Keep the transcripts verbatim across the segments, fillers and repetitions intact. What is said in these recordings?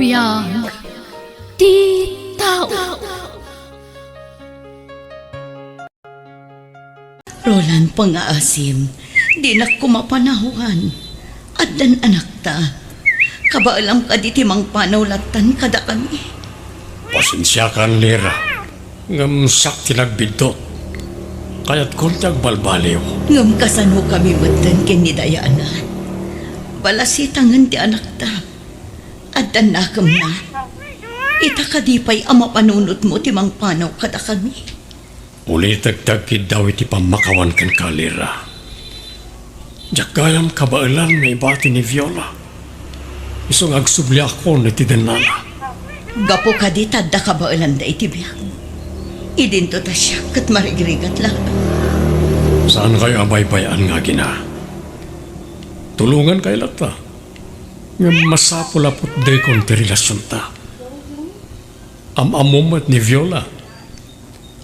Biag ti tao. Roland, pangaasim, dinak koma panawan. Addan anakta. Kabaelam kadi ti mangpanaw lattan kadakami? Pasensiakan, Lira. Ngem siak ti nagbiddut. Kayatkon ti agbalbaliw. Ngem kasanokami metten ken ni Diana? Balasitangen ti anakta. Addan nakemna. Ita kadi pay a mapanunotmo ti mangpanaw kadakami? Ulitek ti agkiddaw iti pammakawan kenka, Lira. Diak gayam kabaelan nga ibati ni Viola. Isu nga agsubliakon iti dennana. Gapu kadi ta adda kabaelanda iti biag. Idinto ta siak ket marigrigat laeng. Saankayo a baybay-an nga agina. Tulongankay latta. Ngem masapul a putdekon ti relasionta. Am-ammom met ni Viola.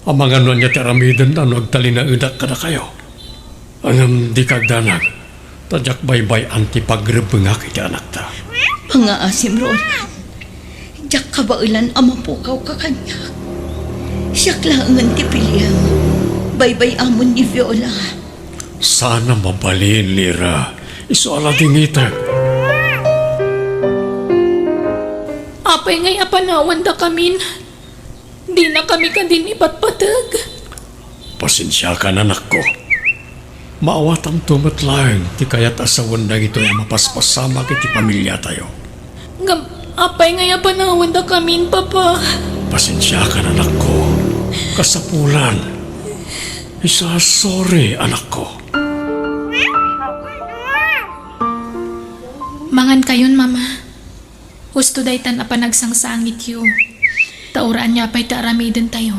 Amangan no ania ti aramidenna no agtalinaedak kadakayo. Ngem dika agdanag, ta diak baybay-an ti pagrebbengak iti anakta. Pangaasim, Roland. Diak kabaelan a mapukawka kaniak. Siak laengen ti piliem. Baybay-amon ni Viola. Saan a mabalin, Lira. Isu a ladingitek. Apay ngay a panawandakamin? Dinakami kadin ipatpateg? Pasensiakan, anakko. Maawatanto met laeng ti kayat a sawen dagitoy a mapaspasamak iti pamiliatayo. Ngem apay ngay a panawandakamin, Papa? Pasensiakan, anakko. Kasapulan. Isa, sorry, anakko. Mangankayon, Mama. Husto daytan a panagsangsangityo. Ta uray ania pay ti aramidentayo,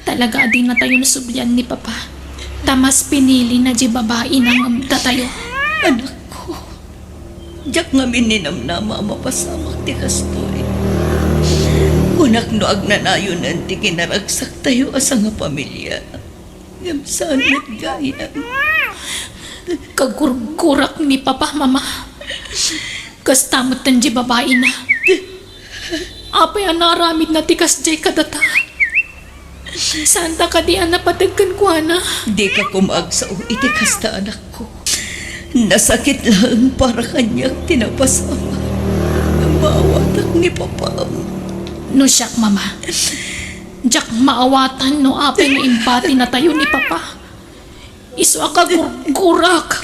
talaga a dinatayo nasublian ni Papa. Ta mas pinilina diay babaina ngem datayo. Anakko, diak ngamin ninamnama a mapasamak ti kastoy. Kunak no agnanayonen ti kinaragsaktayo a sangapamilia. Ngem saan met gayam. Kagurgurak ni Papa, Mama. Kasta metten diay babaina. Apay a naaramidna ti kasdiay kadata? Saanta kadi a napateg kenkuana? Dika koma agsao iti kasta, anakko. Nasakit laeng para kaniak ti napasamak. Maawatak ni Papam. No siak, Mama, diak maawatan no apay nga impatinatayo ni Papa. Isu a kagurgurak.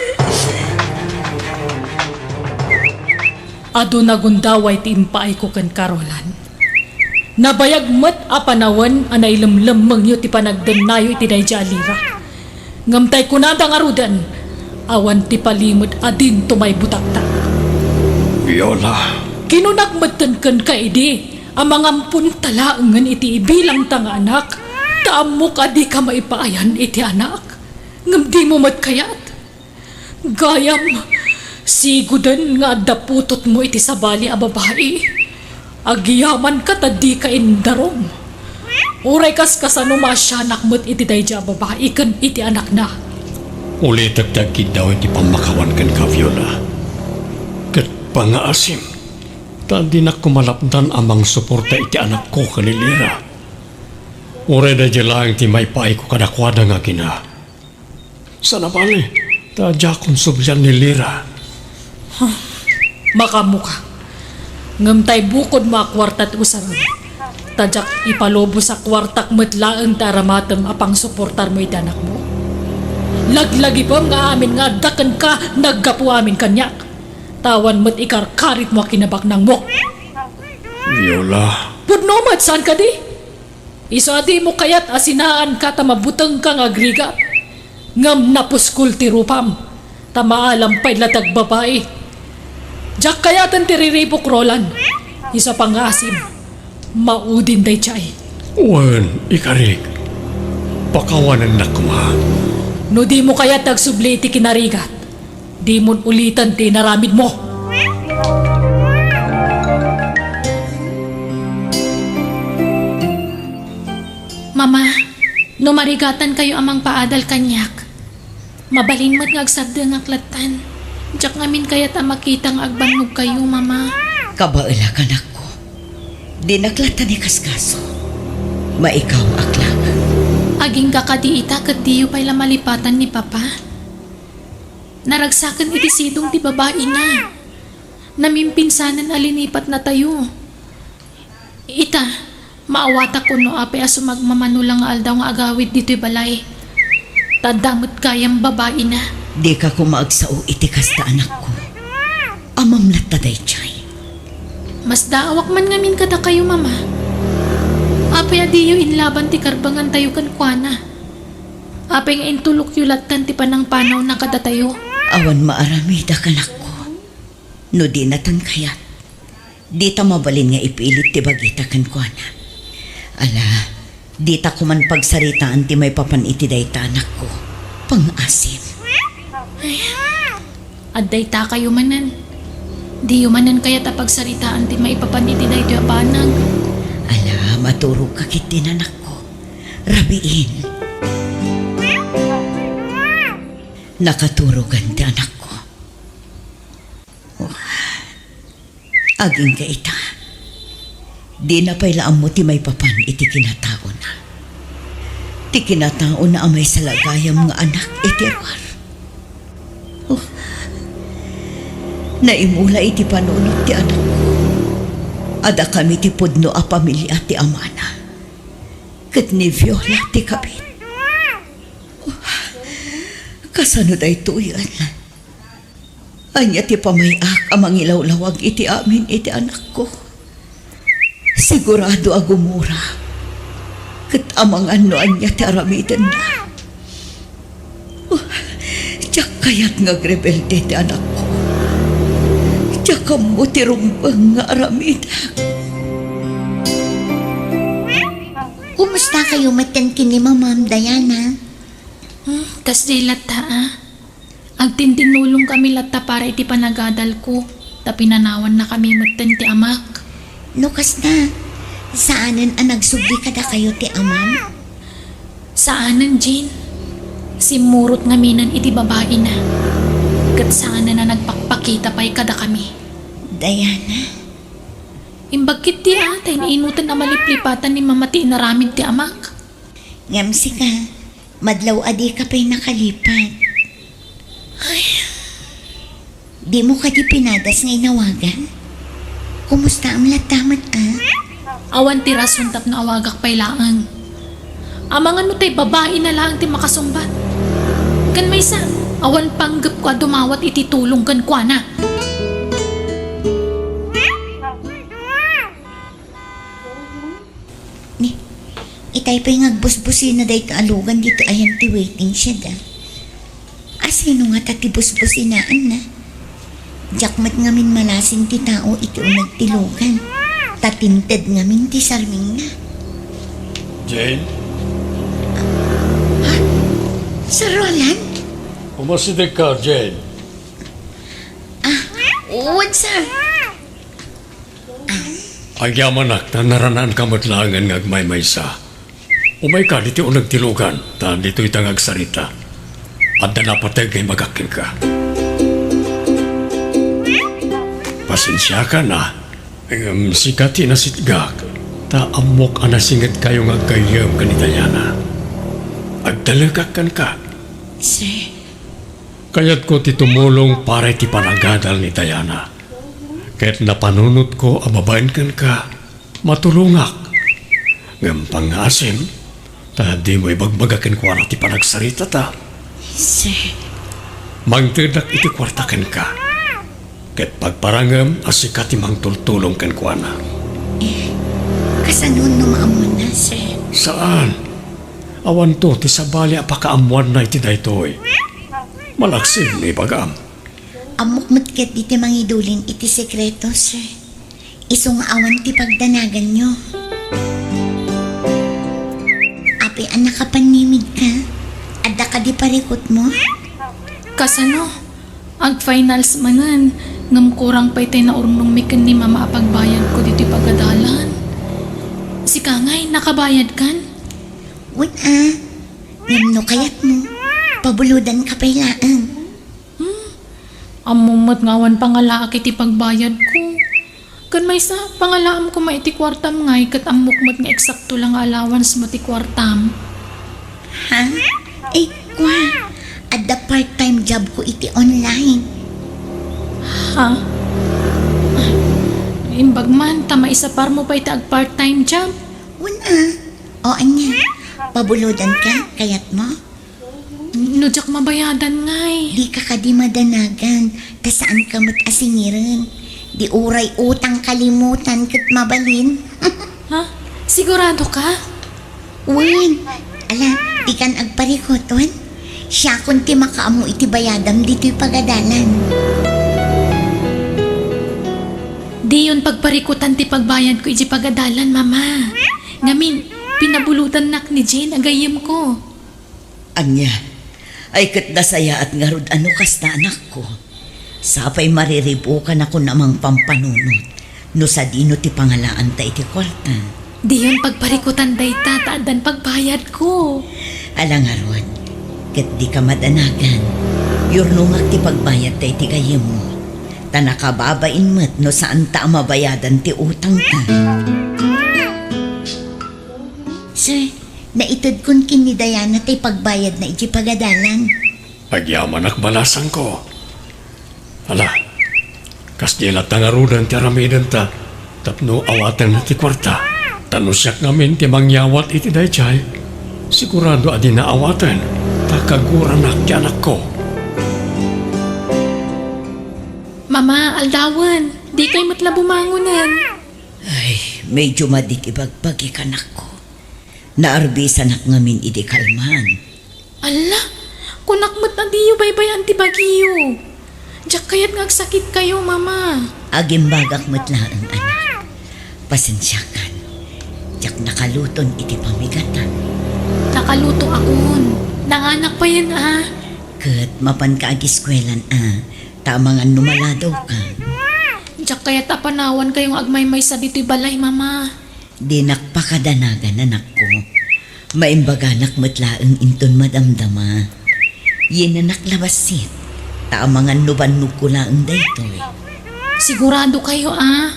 Adu nagundaway ti impaayko kenka, Roland. Nabayag met a panawen a nailemlemmengyo ti panagdennayo iti daydiay a Lira. Ngem tay kunada ngaruden, awan ti palimed a dinto maibutakta. Viola. Kinunak metten kenka idi a mangamponta laengen iti ibilangta nga anak, ta ammok a dika maipaayan iti anak. Ngem dimo met kayat. Gayam, siguden nga adda putotmo iti sabali a babai. Agyamanka ta dika indarum. Uray kaskasano, maasianak met iti daydiay a babai ken iti anakna. Ulitek ti agkiddaw iti pammakawan kenka, Viola. Ket pangaasim, ta dinak koma lapdan a mangsuporta iti anakko ken ni Lira. Uray daydiay laeng ti maipaayko kadakuada nga agina. Saan a bale, ta diakon sublian ni Lira. Huh, makaammoka. Ngem tay bukodmo a kuarta ti usarem. Ta diak ipalubos a kuartak met laeng ti aramatem a pangsuportarmo iti anakmo. Laglagipem nga amin nga adda kenka naggapu amin kaniak. Ta awan met ikarkaritmo a kinabaknangmo. Viola. Pudno met, saan kadi? Isu a dimo kayat a sinaanka ta mabutengka nga agrigat, ngem napuskol ti rupam, ta maalam pay la ti agbabai. Diak kayaten ti riribuk, Roland. Isu a pangngaasim, maudin daydiay. Wen, ikarik, pakawanennak koma. No dimo kayat ti agsubli iti kinarigat, dimon uliten ti inaramidmo. Mama, no marigatankayo a mangpaadal kaniak, mabalin met nga agsardengak lattan. Diak ngamin kayat a makita nga agbannogkayo, Mama. Kabaelak, anak. Dinak latta ni kaskaso. Maikawak laeng. Agingga kadi ita ket diyo pay la malipatan ni Papa? Naragsaken iti sidong ti babaina. Namimpinsanen a linipatnatayo. Ita, maawatak no apay a sumagmamano la nga aldaw nga agawid ditoy balay. Ta adda met gayam babaina. Dika koma agsao iti kasta, anakko. Amam latta daydiay. Masdaawak man ngamin kadakayo, Mama. Apay a diyo inlaban ti karbangantayo kenkuana? Apay nga intulokyo lattan ti panangpanawna kadatayo? Awan maaramidak, anakko. No dinatan kayat, dita mabalin nga ipilit ti bagita kenkuana. Ala, dita koman pagsaritaan ti maipapan iti dayta, anakko. Pangaasim. Ay, adda itakayo manen. Diyo manen kayat a pagsaritaan ti maipapan iti daytoy a banag. Ala, maturogka ketdin, anakko. Rabiin. Nakaturogan ti anakko. Agingga ita. Dina pay la ammo ti maipapan iti kinataona. Ti kinataona a maysa la gayam nga anak iti ruar. Oh. Naimula iti panunot ti anakko. Adakami ti pudno a pamilia ti amana. Ket ni Viola ti kabit. Oh. Kasano daytoyen? Ania ti pamay-ak a mangilawlawag iti amin iti anakko? Sigurado a gumura, ket amangan no ania ti aramidenna. Oh, diak kayat nga agrebelde ti anakko. Diak ammo ti rumbeng nga aramidak. Kumustakayo metten ken ni Mamam, Diana? Hmm, kasdiay latta, a. Agtintinulongkami latta para iti panagadalko, ta pinanawannakami metten ti amak. No kasta, saanen a nagsubli kadakayo ti amam? Saanen, Jane. Simmurot ngaminen iti babaina. Ket saanen a nagpakpakita pay kadakami. Diana? Imbag ketdi a, ta in-inuten a maliplipatan ni Mama ti inaramid ti amak. Ngem sika, madlaw a dika pay nakalipat. Ay. Dimo kadi pinadas nga inawagan? Kumustaam latta met, a? Awan ti rason tapno awagak pay laeng. Amangan no tay babaina laeng ti makasungbat. Ken maysa, awan panggepko a dumawat iti tulong kenkuana. Ni, itay pay nga agbusbusina dayta a lugan ditoy ayan ti waiting shed, a. Asino ngata ti busbusinaanna? Diak met ngamin malasin ti tao iti uneg ti lugan, ta tinted ngamin ti sarmingna. Jane? Ha? Sir Roland? Umasidegka, Jane. Ah, wen, sir. Agyamanak ta naranaanka met laengen nga agmaymaysa. Umayka ditoy uneg ti lugan, ta ditoyta nga agsarita. Adda napateg nga imbagak kenka. Pasensiakan, a, ngem sika ti nasitgak, ta ammok a nasingedkayo nga aggayyem ken ni Diana. Agtalekak kenka. Sir. Kayatko ti tumulong para iti panagadal ni Diana. Ket napanunotko a babaen kenka, matulongak. Ngem pangngaasim, ta dimo ibagbaga kenkuana ti panagsaritata. Sir. Mangtedak iti kuarta kenka. Ket pagparangem a sika ti mangtultulong kenkuana. Eh, kasano no maammoanna, sir? Saan. Awanto ti sabali a pakaammoanna iti daytoy. Malaksid no ibagam. Ammok met ketdi ti mangidulin iti sekreto, sir. Isu nga awan ti pagdanaganyo. Apay a nakapannimidka? Adda kadi parikutmo? Kasano? Ag-finals manen, ngem kurang pay tay naurnongmi ken ni Mama a pagbayadko ditoy pagadalan. Sika ngay, nakabayadkan? Wen a, ngem no kayatmo, pabulodanka pay laeng. Hmm? Ammom met nga awan pangalaak iti pagbayadko. Ken maysa, pangalaem koma iti kuartam ngay ket ammok met nga eksakto la nga allowance mo ti kuartam. Ha? Ay, kua, adda part-time job ko iti online. Ha? Imbag man, ta maisaparmo pay ti ag-part-time job? Wen a. O ania, pabulodanka, kayatmo? No diak mabayadan ngay. Dika kadi madanagan, ta saanka met a singiren. Di uray utang kalimutan ket mabalin. Ha? Sigurado ka? Wen, ala, dikan agparikut, wen? Siakon ti makaammo iti bayadam ditoy pagadalan. Diyon pagparikutan ti pagbayadko iti pagadalan, Mama. Ngamin, pinabulodannak ni Jane a gayyemko. Ania? Ay, ket nasayaat ngarud a no kasta, anakko. Sapay mariribukanakon a mangpampanunot no sadino ti pangalaanta iti kuarta. Diyon pagparikutan dayta ta addan pagbayadko. Ala ngarud, ket dika madanagan. Yurnongak ti pagbayadta iti gayyemmo. Ta nakababain met no saanta a mabayadan ti utangta. Sir, naitedkon ken ni Diana ti pagbayadna iti pagadalan. Agyamanak, balasangko. Ala, kasdiay latta ngaruden ti aramidenta tapno awatenna ti kuarta. Ta no siak ngamin ti mangyawat iti daydiay, sigurado a dina awaten, ta kaguranak ti anakko. Mama, aldawen, dikay met la bumangonen. Ay, medyo madi ti bagbagik, anakko. Naarbisanak ngamin idi kalman. Alla, kunak met a diyo baybay-an ti bagiyo. Diak kayat nga agsakitkayo, Mama. Agimbagak met laeng, anak. Pasensiakan. Diak nakaluton iti pamigatan. Nakalutoakon. Nanganak payen, a. Ket mapanka agiskuelan, a. Ta amangan no maladawka. Diak kayat a panawankayo nga agmaymaysa ditoy balay, Mama. Dinak pakadanagan, anakko. Maimbaganak met laeng inton madamdama. Yinanak la bassit, ta amangan no bannogko laeng daytoy. Siguradokayo, a?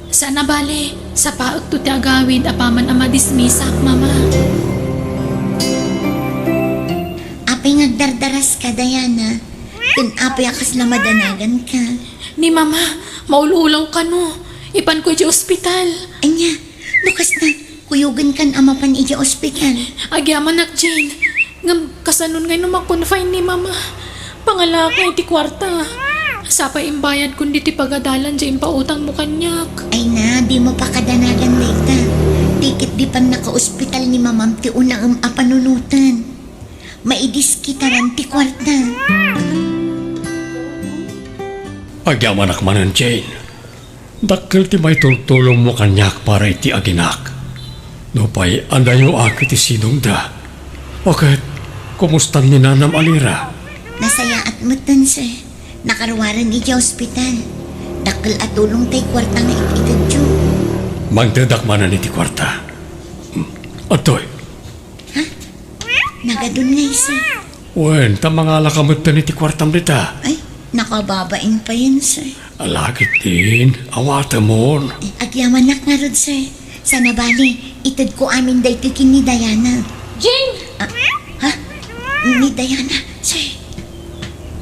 Saan a bale, sapaekto ti agawid apaman a madismisak, Mama. Apay nga agdardaraska, Diana? Ken apay a kasla madanaganka? Ni Mama, maul-ulaw kano. Ipanko idiay ospital. Ania? No kasta, kuyogenkan a mapan idiay ospital. Agyamanak, Jane. Ngem kasanon ngay no ma-confine ni Mama? Pangalaak iti kuarta. Sapay imbayadkon ditoy pagadalan diay impautangmo kaniak. Ay na, dimo pakadanagan dayta. Ti ket di pannakaospital ni Mamam ti unaem a panunoten. Maidiskitaran ti kuarta. Agyamanak manen, Jane. Dakkel ti maitultulongmo kaniak para iti aginak. Nupay adayoak iti sidongda. O ket, kumustan ni nanam a Lira? Nasayaat metten, sir. Nakaruaren idiay ospital. Dakkel a tulong tay kuarta nga it-itedyo. Mangtedak manen iti kuarta. Hmm. Adtoy. Ha? Nagadun ngay, sir. Wen, ta mangalaka metten iti kuartam dita. Ay, nakababain payen, sir. Ala ketdin, awatemon. Eh, agyamanak ngarud, sir. Saan a bale, itedko amin daytoy ken ni Diana. Jane! Ah, ha? Ni Diana, sir.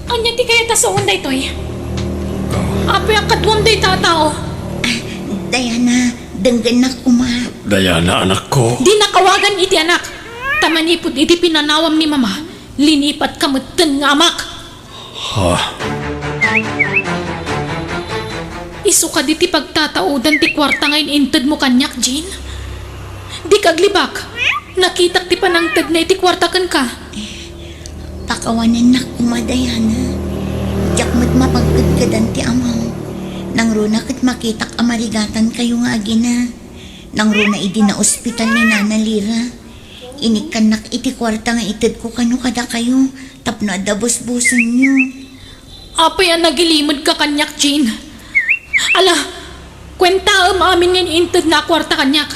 Ania ti kayat a saoen daytoy? Apay a kaduam dayta a tao? Ah, Diana, denggennak koma. Diana, anakko. Dinak awagan iti anak. Ta manipud iti pinanawam ni Mama, linipatka metten nga amak. Ha? Isu kadi ti pagtataodan ti kuarta nga in-intedmo kaniak, Jane? Dika aglibak. Nakitak ti panangtedna iti kuarta kenka. Pakawanennak koma, Diana. Diak met mapagkedkedan ti amam. Nangruna ket makitak a marigatankayo nga agina. Nangruna idi naospital ni Nana Lira. Inikkannak iti kuarta nga itedko kano kadakayo tapno adda busbusenyo. Apay a nagilimedka kaniak, Jane? Ala, kuentaem amin nga in-intedna a kuarta kaniak,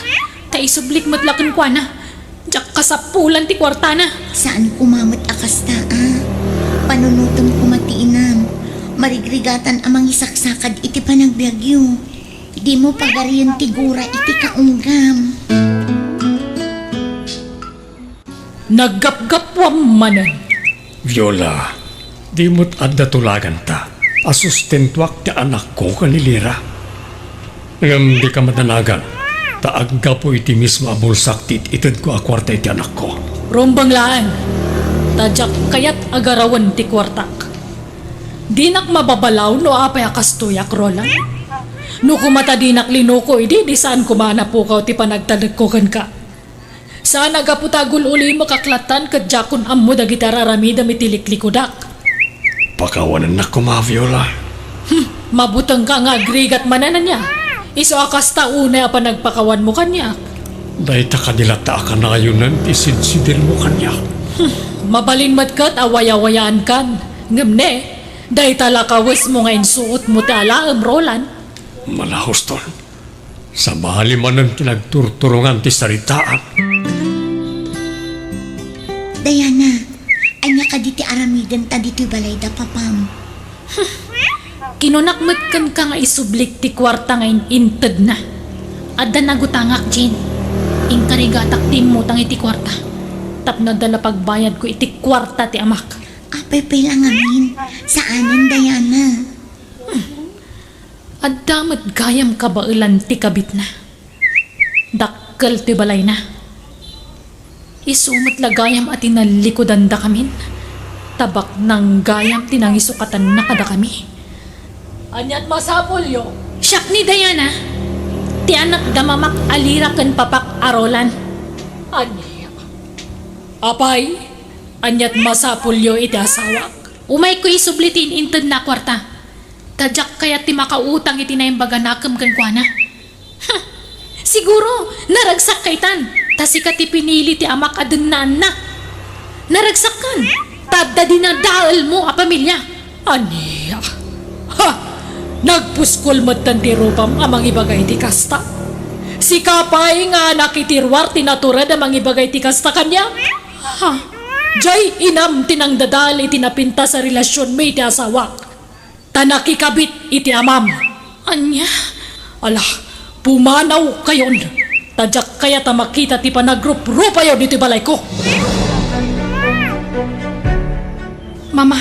ta isublik met la kenkuana. Diak kasapulan ti kuartana. Saan koma met a kasta, a. Panunotem koma ti inam. Marigrigatan a mangisaksakad iti panagbiagyo. Dimo pagarian ti gura iti kaunggam. Naggapgappuam manen. Viola, dimo't adda tulaganta a sustentuak ti anakko ken ni Lira. Ngem dika madanagan, ta aggapu iti mismo a bulsak ti it-itedko a kuarta iti anakko. Rumbeng laeng, ta diak kayat a garawen ti kuartak. Dinak mababalaw no apay a kastoyak, Roland. No koma ta dinak linuko idi, di saan koma a napukaw ti panagtalekko kenka. Saan a gapu ta agul-ulimek a klatan ket diakon ammo dagiti ar-aramidem iti liklikudak. Pakawanennak koma, Viola. Hmm, mabutengka nga agrigat manen ania. Isu a kasta unay a panagpakawanmo kaniak. Dayta kadi latta a kanayonen ti sidsidirmo kaniak. Hmm, mabalin met ket a wayawayaankan. Ngem ne, dayta la kawesmo nga insuotmo ti alaem, Roland. Malahuston. Sabali manen ti nagturturongan ti saritaan. Diana, ania kadi ti aramidenta ditoy balayda, papam? Kinunak met kenka nga isublik ti kuarta nga in-intedna. Adda nagutangak, Jane. Inkarigatak ti immutang iti kuarta. Tapno adda la pagbayadko iti kuarta ti amak. Apay pay la ngamin? Saanen, Diana? Adda met gayam kabaelan ti kabitna. Dakkel ti balayna. Isu met la gayam a tinallikudandakamin. Tabaknang gayam ti nangisukatanna kadakami. Aniat masapulyo? Siak ni Diana, ti anak da mamak a Lira ken papak a Roland. Ania? Apay, aniat masapulyo iti asawak? Umayko isubli ti in-intedna a kuarta. Ta diak kayat ti makautang iti naimbag a nakem kenkuana. Huh! Siguro, naragsak kaytan, ta sika ti pinili ti amak a dennaanna. Naragsakkan, ta adda dinadaelmo a pamilia. Ania? Ha! Nagpuskol metten ti rupam a mangibaga iti kasta. Sika pay nga anak iti ruar ti natured a mangibaga iti kasta kaniak? Ha! Diay inam ti nangdadael iti napintas a relasionmi iti asawak. Ta nakikabit iti amam. Ania? Ala, pumanawkayon, ta diak kayat a makita ti panagruprupayo ditoy balayko. Mama,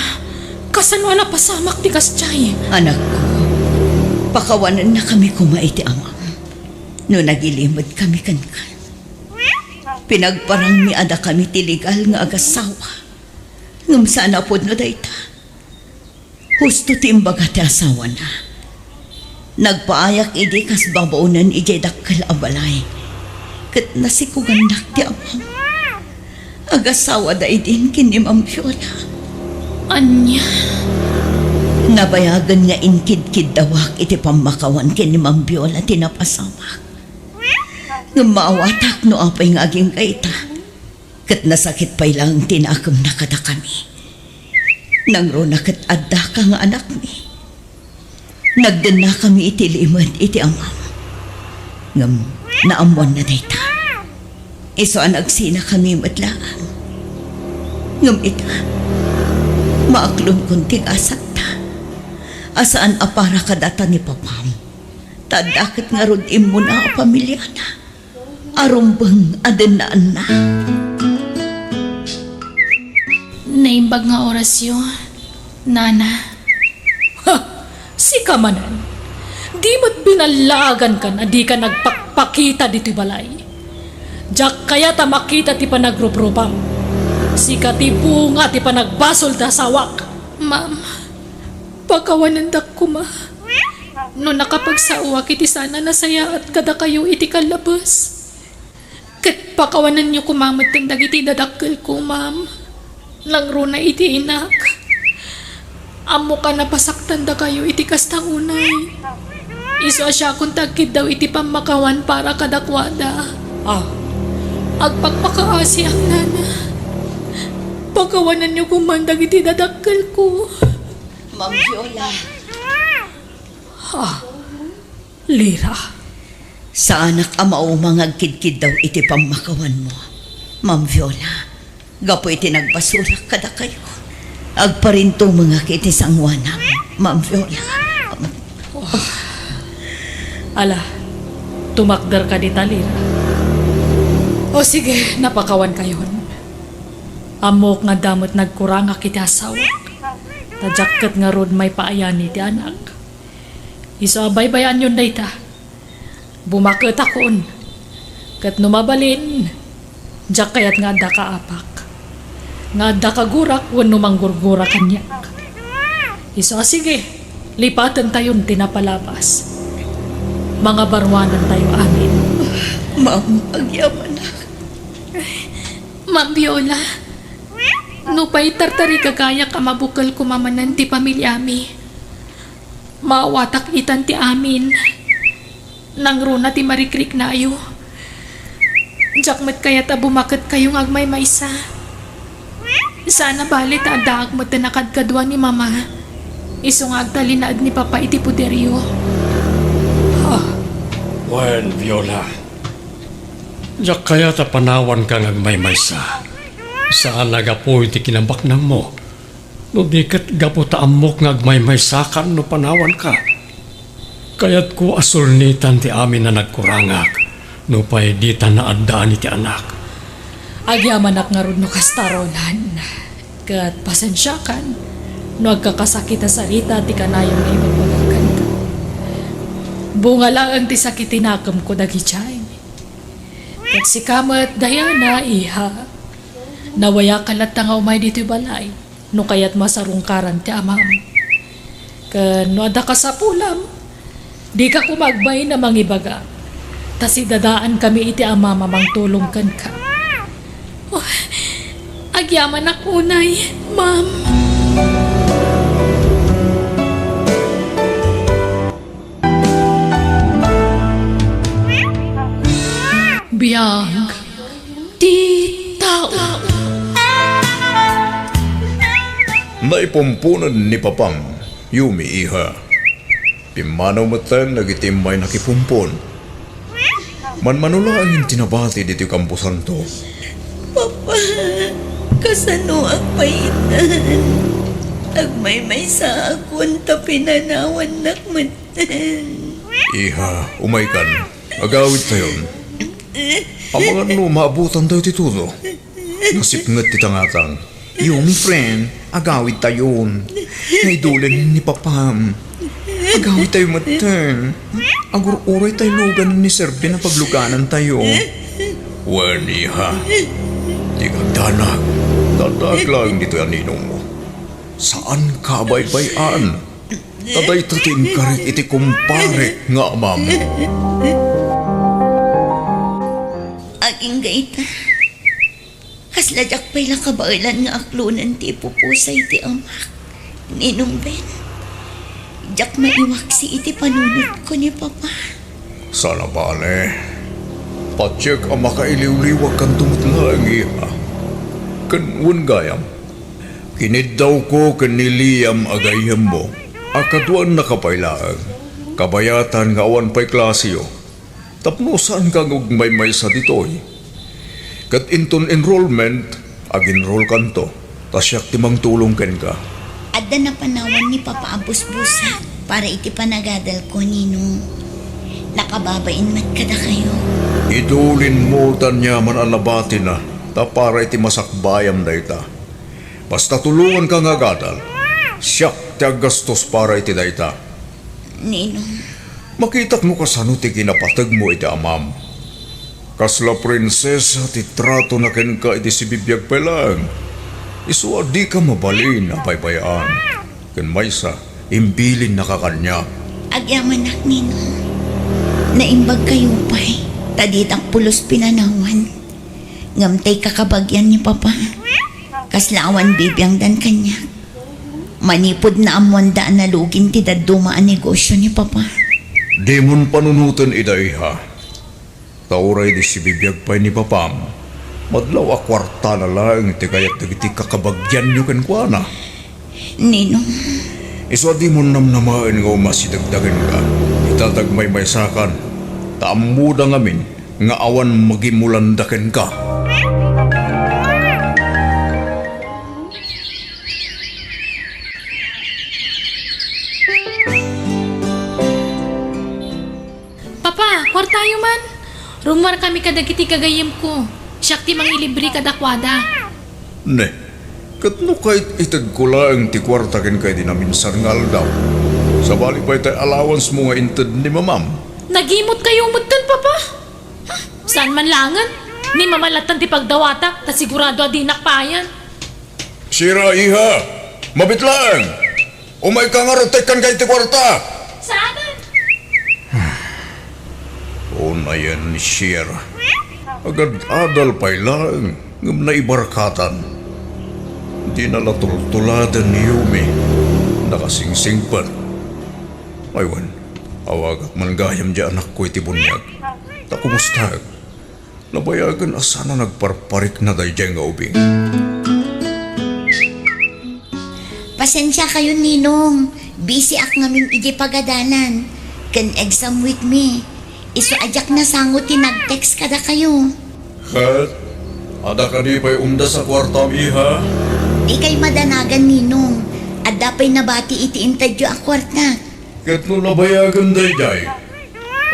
kasano a napasamak ti kasdiay? Anakko, pakawanennakami koma iti amam no nagilimedkami kenka. Pinagparangmi a dakami ti legal nga agasawa. Ngem saan a pudno dayta. Husto ti imbaga ti asawana. Nagpaayak idi kas babaonen idiay dakkel a balay. Ket nasikugannak ti amam. Agasawada idin ken ni Ma'am Viola. Ania? Nabayagen nga inkidkiddawak iti pammakawan ken ni Ma'am Viola ti napasamak. Ngem maawatak no apay nga agingga ita. Ket nasakit pay laeng ti nakemna kadakami. Nangruna ket addaka nga anakmi. Nagdennakami iti limed iti amam. Ngem naammoanna dayta. Isu a nagsinakami met laeng. Ngem ita, maaklonkon ti gasatda a saan a para kadata ni papam. Ta adda ket ngarud immuna a pamiliana. Arumbeng a dennaanna. Naimbag nga orasyo, Nana. Ha! Sika manen. Di met binallaagankan a dika nagpakpakita ditoy balay. Diak kayat a makita ti panagruprupam. Sika ti bunga ti panagbasol ti asawak. Ma'am, pakawanendak koma. No nakapagsaoak iti saan a nasayaat kadakayo iti kallabes, ket pakawanenyo koma metten dagiti dadakkelko, ma'am. Nangruna iti inak. Ammok a napasaktan dakayo iti kasta unay. Isu a siakon ti agkiddaw iti pammakawan para kadakuada. Ah. Agpakpakaasiak, Nana. Pakawanenyo koma dagiti dadakkelko. Ma'am Viola. Ha? Lira? Saanak a mauma nga agkidkiddaw iti pammakawanmo, Ma'am Viola. Gapu iti nagbasolak kadakayo, agparintumengak iti sangoanam, Ma'am Viola. Ala, tumakder ka dita, Lira. O sige, napakawankayon. Ammok nga adda met nagkurangak iti asawak. Ta diak ket ngarud maipaayani ti anak. Isu a baybayaanyon dayta. Bumaketakon. Ket no mabalin, diak kayat nga adda kaapak. Nga adda kagurak wenno manggurgura kaniak. Isu a sige, lipatentayon ti napalabas. Mangabaruanantayo amin. Ma'am, agyamanak. Ma'am Viola, nupay tartarigagayak a mabukel koma manen ti pamiliami. Maawatak itan ti amin. Nangruna ti marikriknayo. Diak met kayat a bumaketkayo nga agmaymaysa. Saan a bale ta addaak met ti nakadkadua ni Mama. Isu nga agtalinaed ni Papa iti poderyo. Ha? Wen, Viola. Diak kayat a panawanka nga agmaymaysa. Saan a gapu iti kinabaknangmo. No di ket gapu ta ammok nga agmaymaysakan no panawanka. Kayatko a sulnitan ti amin a nagkurangak, nupay dita naaddaan iti anak. Agyamanak ngarud no kasta, Roland. Ket pasensiakan no agkakasakit a sarita ti kanayon nga ibagbagak kenka. Bunga laeng ti sakit ti nakemko dagidiay. Ket sika met, Diana, iha. Nawayaka latta nga umay ditoy balay. No kayatmo a sarungkaran ti amam. Ken no adda kasapulam, dika koma agbain a mangibaga, ta sidadaankami iti amam a mangtulong kenka. Oh, agyamanak unay, ma'am. Biag ti tao. Naipumponen ni Papam, Yumi, iha. Pimmanaw metten dagiti immayna kipumpon. Manmano laeng ti nabati ditoy kamposanto. Papa, kasanoak pay itan? Agmaymaysaakon ta pinanawannak metten. Iha, umaykan. Agawidtayon. Amangan no maabutantayo ti tudo. Nasipnget ti tangatang. Yumi, friend, agawidtayon. Naidulen ni Papam. Agawidtayo metten. Agur-uray tayo lugan ni Sir Ben a pagluganantayo. Wen, iha. Dika agdanag. Addaak laeng ditoy a ninongmo. Saanka a baybay-an. Ta dayta ti inkarik iti kumparek nga amam. Agingga ita. Kasla diak pay la kabaelan nga aklonen ti ipupusay ti amak, Ninong Ben. Diak maiwaksi iti panunotko ni Papa. Saan a bale. Patiek a makailiwliwagkanto met laeng, iha. Ken wen gayam, kiniddawko ken ni Liam a gayyemmo a kaduannaka pay laeng, kabayatan nga awan pay klaseyo. Tapno saanka nga agmaymaysa ditoy. Ket inton enrollment, ag-enrollkanto, ta siak ti mangtulong kenka. Adda napanawan ni Papa a busbusak para iti panagadalko, Ninong. Nakababain met kadakayo. Idulinmo ta aniaman a nabatina, ta para iti masakbayam dayta. Basta tulonganka nga agadal, siak ti aggastos para iti dayta. Ninong. Makitak no kasano ti kinapategmo iti amam. Kasla prinsesa ti tratona kenka iti sibibiag pay laeng. Isu a dika mabalin a baybay-an. Ken maysa, imbilinnaka kaniak. Agyamanak, Ninong. Naimbagkayo pay, ta ditak pulos pinanawan. Ngem tay kakabagian ni Papa, kasla awan bibiangdan kaniak. Manipud naammoanda a nalugin ti dadduma a negosio ni Papa. Dimon panunoten ida, iha. Ta uray idi sibibiag pay ni Papam, madlaw a kuartana laeng ti kayat dagiti kakabagianyo kenkuana. Ninong. Isu a dimon namnamaen nga umasidegda kenka. Ita ta agmaymaysakan, ta ammoda ngamin nga awan magimulanda kenka. Kuartayo man. Rummuarkami kadagiti gagayyemko. Siak ti mangilibre kadakuada. Ne, ket no kaited-itedko laeng ti kuarta kenka idi naminsan nga aldaw, sabali pay tay allowance mo nga inted ni mamam. Nagimutkayo metten, Papa? Saan man laengen? Ni Mama lattan ti pagdawatak, ta sigurado a dinak payen. Sira, iha! Mabit laeng! Umayka ngarud ta ikkanka iti kuarta! Saanen? Unayen ni Sierra. Agad-adal pay laeng, ngem naibarkatan. Dina la tultuladen ni Yumi. Nakasingsingpet. Ay wen, awagak man gayam diay anakko iti buniag. Ta kumustaek? Nabayagen a saan a nagparparikna daydiay nga ubing. Pasensiakayon, Ninong. Busy ak ngamin idiay pagadalan. Ken exam week mi. Isu a diak nasango ti nag-text kadakayo. Ket, adda kadi pay umdas a kuartam, iha? Dikay madanagan, Ninong. Adda pay nabati iti intedyo a kuarta. Ket no nabayagen daydiay,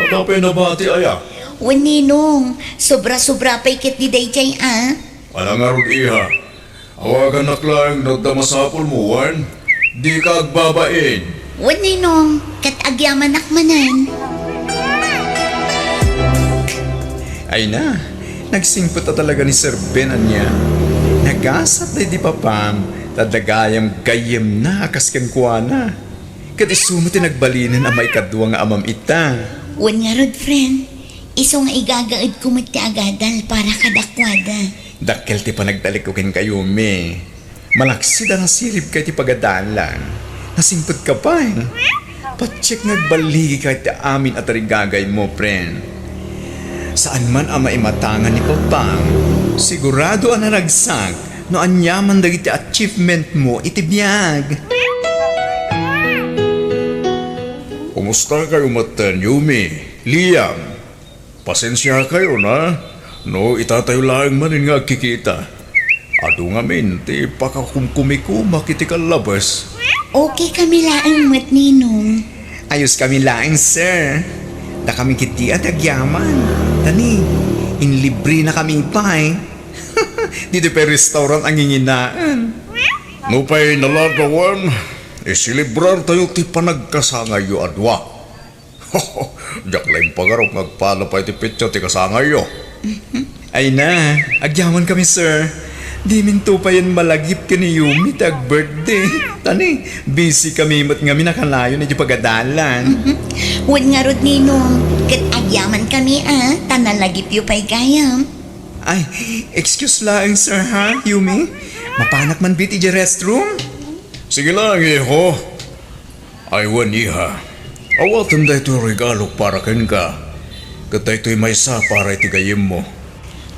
adda pay nabati aya? Wen, Ninong, sobra-sobra pay ketdi daydiay a. Ala ngarud, iha, awagannak laeng no adda masapulmo, wen? Dika agbabain. Wen, Ninong, ket agyamanak manen. Ay na, nagsingpet a talaga ni Sir Ben ania. Nagasat daydi papam, ta adda gayam gayyemna a kas kenkuana. Ket isu met ti nagbalinen a maikadua nga amam ita. Wen ngarud, friend, isu nga igagaedko met ti agadal para kadakuada. Dakkel ti panagtalekko kenka, Yumi. Malaksid a nasiribka iti pagadalan. Nasingpetka pay. Patiek nga agballigika iti amin a tarigagaymo, friend. Saan man a maimatangan ni Papam, sigurado a naragsak no aniaman dagiti achievement mo iti biag. Kumusta kayo metten, Yumi, Liam? Pasensiakayon, a, no itatayo laeng manen nga agkikita. Adu ngamin ti pakakumkumikumak iti kallabes. Okay kami laeng met, Ninong. Ayos kami laeng, sir. Dakami ketdi a ti agyaman. Tani, inlibrenakami pay. Ditoy pay restaurant a nginginaen. Nupay nalagawan, iselebrartayo ti panagkasangayyo a dua. Diak la impagarup nga agpala pay ti petsa ti kasangayyo. Ay na, agyaman kami, sir. Diminto payen malagip ken ni Yumi ti ag-birthday. Tani, busy kami met ngamin a kanayon iti pagadalan. Wen ngarud, Ninong, ket agyaman kami a, ta nalagipyo pay gayam. Ay, excuse laeng, sir, ha, Yumi? Mapanak man bit iti restroom? Sige lang, iho. Ay wen, iha. Awatem daytoy regalok para kenka. Ket daytoy maysa para iti gayyemmo.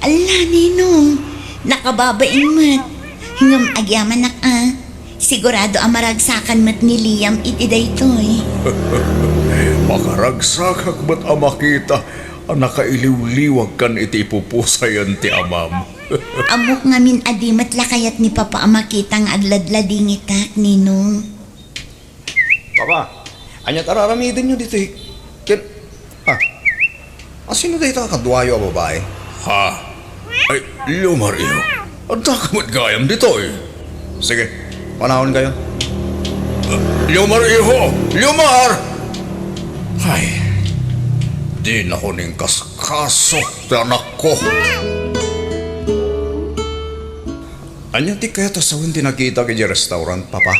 Alla, Ninong, nakababain met. Ngem agyamanak a. Sigurado a maragsakan met ni Liam iti daytoy. Makaragsakak met a makita a nakailiwliwagkan iti ipupusayan ti amam. Ammok ngamin a di met la kayat ni Papa a makita nga agladladingitak, Ninong. Papa, ania ti ar-aramidenyo ditoy? Ken, ha? Asino dayta a kaduayo a babai? Ha? Ay, Leomar, iho. Adda ka met gayam ditoy. Sige, panaonkayo. Leomar, iho! Leomar! Ay, dinako ning kaskaso ti anakko. Ania ti kayat a sawen ti nakitak idiay restaurant, Papa?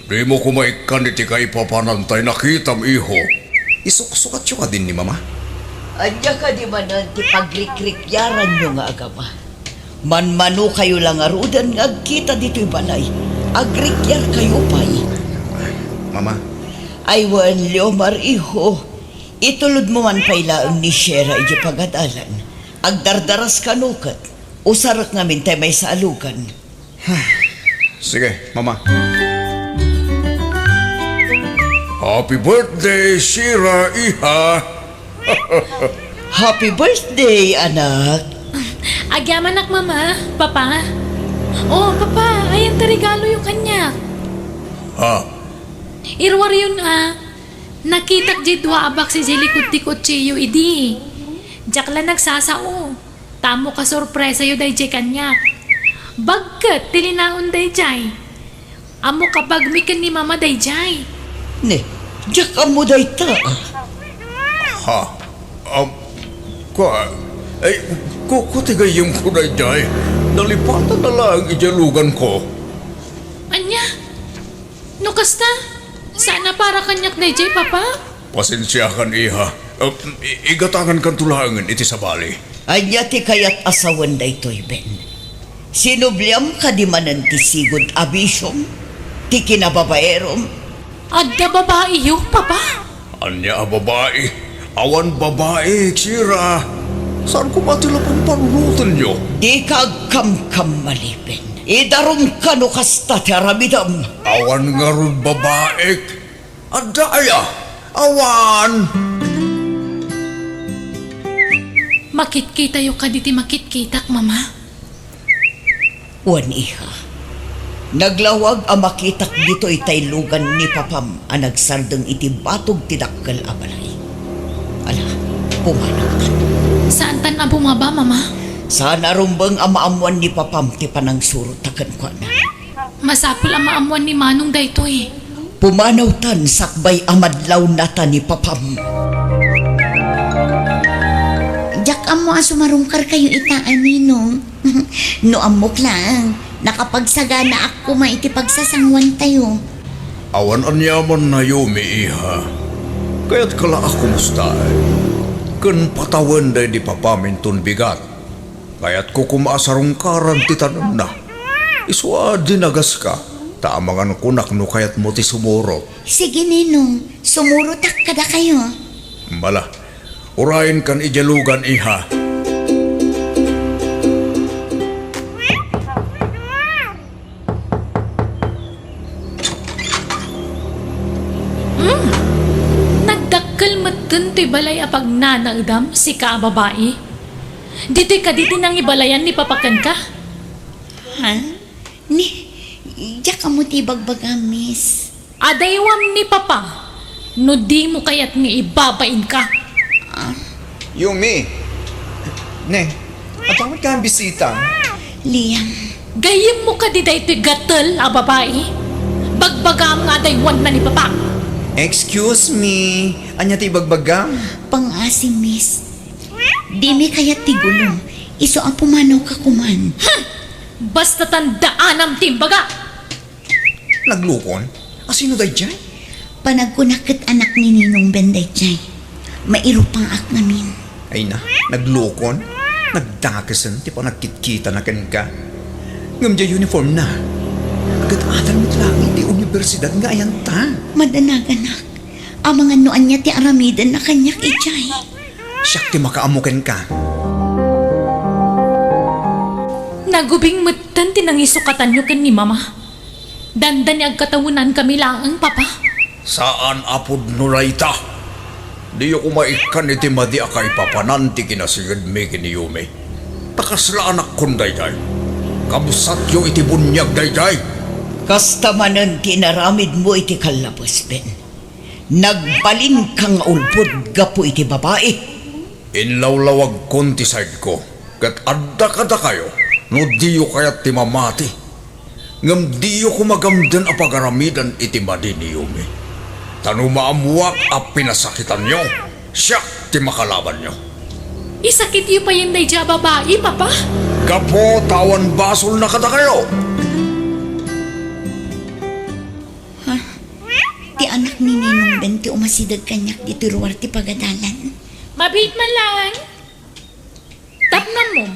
Dimo koma ikkan iti kaipapanan tay nakitam, iho. Isuksukatyo kadin ni Mama. Ania kadi manen ti pagrikrikiaranyo nga agama? Manmanokayo la ngaruden nga agkita ditoy balay. Agrikrikiarkayo pay. Mama. Ay wen, Leomar, iho. Itulodmo man pay laeng ni Shera idiay pagadalan. Agdardaras kano ket usarek ngamin tay maysa a lugan. Sige, Mama. Happy birthday, Shira, iha! Happy birthday, anak! Agyamanak, Mama, Papa. Oh, Papa, ayan ti regaloyo kaniak. Ha? Iruaryon a, Nakitak diay dua a box idiay likod ti kotsiyo idi. Diak la nagsasao. Ta ammok a sorpresayo daydiay kaniak. Bagket ti linaon daydiay. Ammok a bagmi ken ni Mama daydiay. Ne, diak ammo dayta. Ha? Am, kua, ay, ku, ku ti gayyemko daydiay. Nalipatan na laeng idiay luganko. Ania? No kasta, saan a para kaniak daydiay, Papa? Pasensiakan, iha. Um, i-, igatangankanto laengen iti sabali. Ania ti kayat a sawen daytoy, Ben? Sinubliam kadi manen ti sigud a bisiom? Ti kinababaerom? Adda babaiyo, Papa? Ania a babai? Awan babai, Kira. Saan koma ti la panpanunotenyo? Dika agkamkamali, Ben. Idarumka no kasta ti aramidem. Awan ngarud babaik. Adda aya? Awan. Makitkitayo kadi ti makitkitak, Mama? Wen, iha. Naglawag a makitak ditoy tay lugan ni Papam a nagsardeng iti batog ti dakkel a balay. Ala, pumanawtan. Saantan a bumaba, Mama? Saan a rumbeng a maammuan ni Papam ti panangsurot ta kenkuana. Masapul a maammuan ni Manong daytoy. Pumanawtan sakbay a madlawnata ni Papam. Diak ammo a sumarungkarkayo ita a ninong. No ammok laeng, nakapagsaganaak koma iti pagsasanguantayo. Awan aniamanna, Yumi, iha. Kayatka la a kumustaen ken patawen daydi Papam inton bigat. Kayatko koma a sarungkaran ti tanemna. Isu a dinagaska, ta amangan kunak no kayatmo ti sumurot. Sige, ninong, sumurotak kadakayo. Mala, urayenkan idiay lugan, iha. Hmm. Nagdakkel metten toy balay a pagnanaedam, sika a babai. Ditoy kadi ti nangibalayan ni Papa kenka? Ha? Ni, diak ammo ti ibagbagam, miss. Adaywam ni Papa no dimo kayat nga ibabainka. Ah. Yumi. Ne, adda met kayam bisita? Liam. Gayyemmo kadi daytoy gatel a babai? Bagbagam nga adaywanna ni Papa. Excuse me, ania ti ibagbagam? Pangngaasim, miss. Dimi kayat ti gulo. Isu a pumanawka koman. Hmm! Basta tandaanam ti imbaga. Naglukon? A sino daydiay? Panagkunak ket anak ni Ninong Ben daydiay. Mairupaak ngamin. Ay na, naglukon? Nagdakesen ti panagkitkitana kenka. Ngem diay uniform na. Ket adal met laeng iti universidad nga ayanta. Madanaganak. Amangan no ania ti aramidenna kaniak idiay. Siak ti makaammo kenka. Nagubing metten ti nangisukatanyo ken ni Mama. Dandani agkatawenankami laeng, Papa. Saan a pudno dayta. Diyo koma ikkan iti madi a kaipapanan ti kinasigedmi ken ni Yumi. Ta kasla anakkon daydiay. Kabsatyo iti buniag daydiay. Kasta manen ti inaramidmo iti kallabes, Ben. Nagbalinka nga ulbod gapu iti babai. Inlawlawagkon ti side'ko, ket adda kadakayo no diyo kayat ti mamati. Ngem diyo koma gamden a pagaramiden iti madi ni Yumi. Ta no maammuak a pinasakitanyo, siak ti makalabanyo. Isakityo payen daydiay a babai, Papa? Gapu ta awan basolna kadakayo. Ha? Ti anak ni Ninong Ben ti umasideg kaniak ditoy ruar ti pagadalan. Mabiit man laeng. Tapnammo,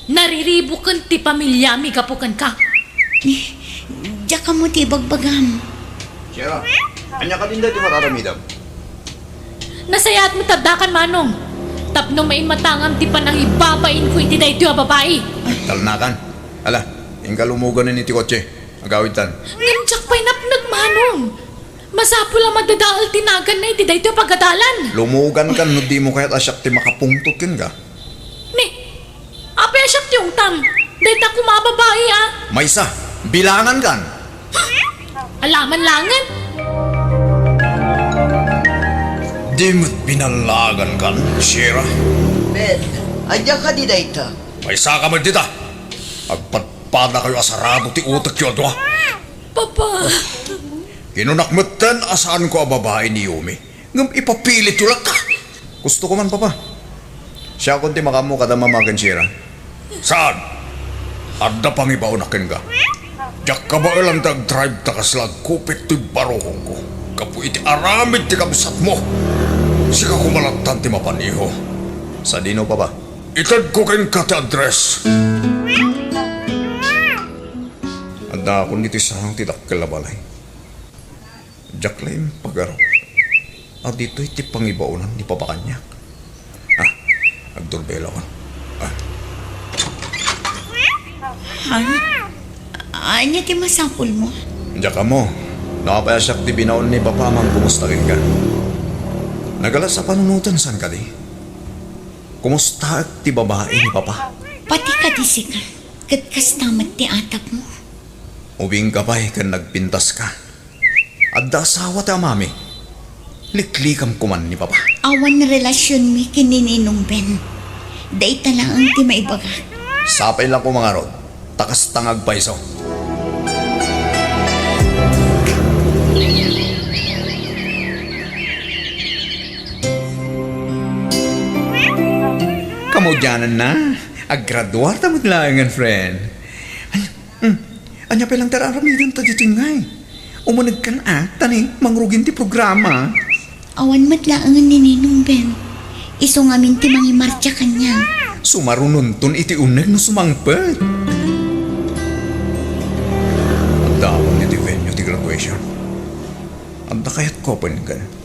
nariribuken ti pamiliami gapu kenka. Ni, diak ammo ti ibagbagam. Sierra, ania kadin daytoy nga aramidem? Nasayaat met addakan, Manong. Tapno maimatangam ti panangibabainko iti daytoy a babai. Ay, talnakan. Ala, inka lumuganen iti kotse. Agawidtan. Ngem diak pay napneg, Manong. Masapul a madadael ti naganna iti daytoy a pagadalan. Lumugankan no dimo kayat a siak ti makapungtot kenka. Ni, apay a siak ti ungtam? Dayta koma a babai, a. Maysa, bilangankan. Alaman laengen. Di met binallagan kan, Sierra? Ben, ania kadi dayta? Maysaka met dita. Agpadpadakayo a sarado ti utekyo a dua. Papa! Kinunak metten a saanko a babai ni Yumi. Ngem ipapilityo latta. Gusto ko man, Papa. Siakon ti makaammo kada mama ken Sierra. Saan? Adda pangibaonak kenka. Diak kabaelan ti agdrive ta kasla agkupit ti barukongko. Gapu iti aramid ti kabsatmo. Sika koma lattan ti mapan, iho. Sadino, Papa? Itedko kenka ti address. Addaakon ditoy sarang ti dakkel a balay. Diak la impagarup a ditoy ti pangibaonan ni Papa kaniak. Ah, agdurbelakon. Ah. Ha? Ania ti masapulmo? Diak ammo no apay a siak ti binaon ni Papa a mangkumusta kenka. Nagalas a panunoten, saan kadi? Kumustaek ti babai ni Papa? Pati kadi sika, ket kasta met ti atapmo. Ubingka pay ken nagpintaska. Adda asawa ti amami. Liklikam koma ni Papa. Awan relasionmi ken ni Ninong Ben. Dayta laeng ti maibagak. Sapay la koma ngarud, ta kasta nga agpayso. Kamaudiananna, aggraduarta met laengen, friend. Ay, hmm. Ania pay lang ti ar-aramidenta ditoy ngay? Umunegkan a, ta ni mangrugin ti programa. Awan met laengen ni Ninong Ben. Isu ngamin ti mangimarcha kaniak. Sumarunonton iti uneg no sumangpet. Adda awan iti venue ti graduation. Adda kayat ko pen ken.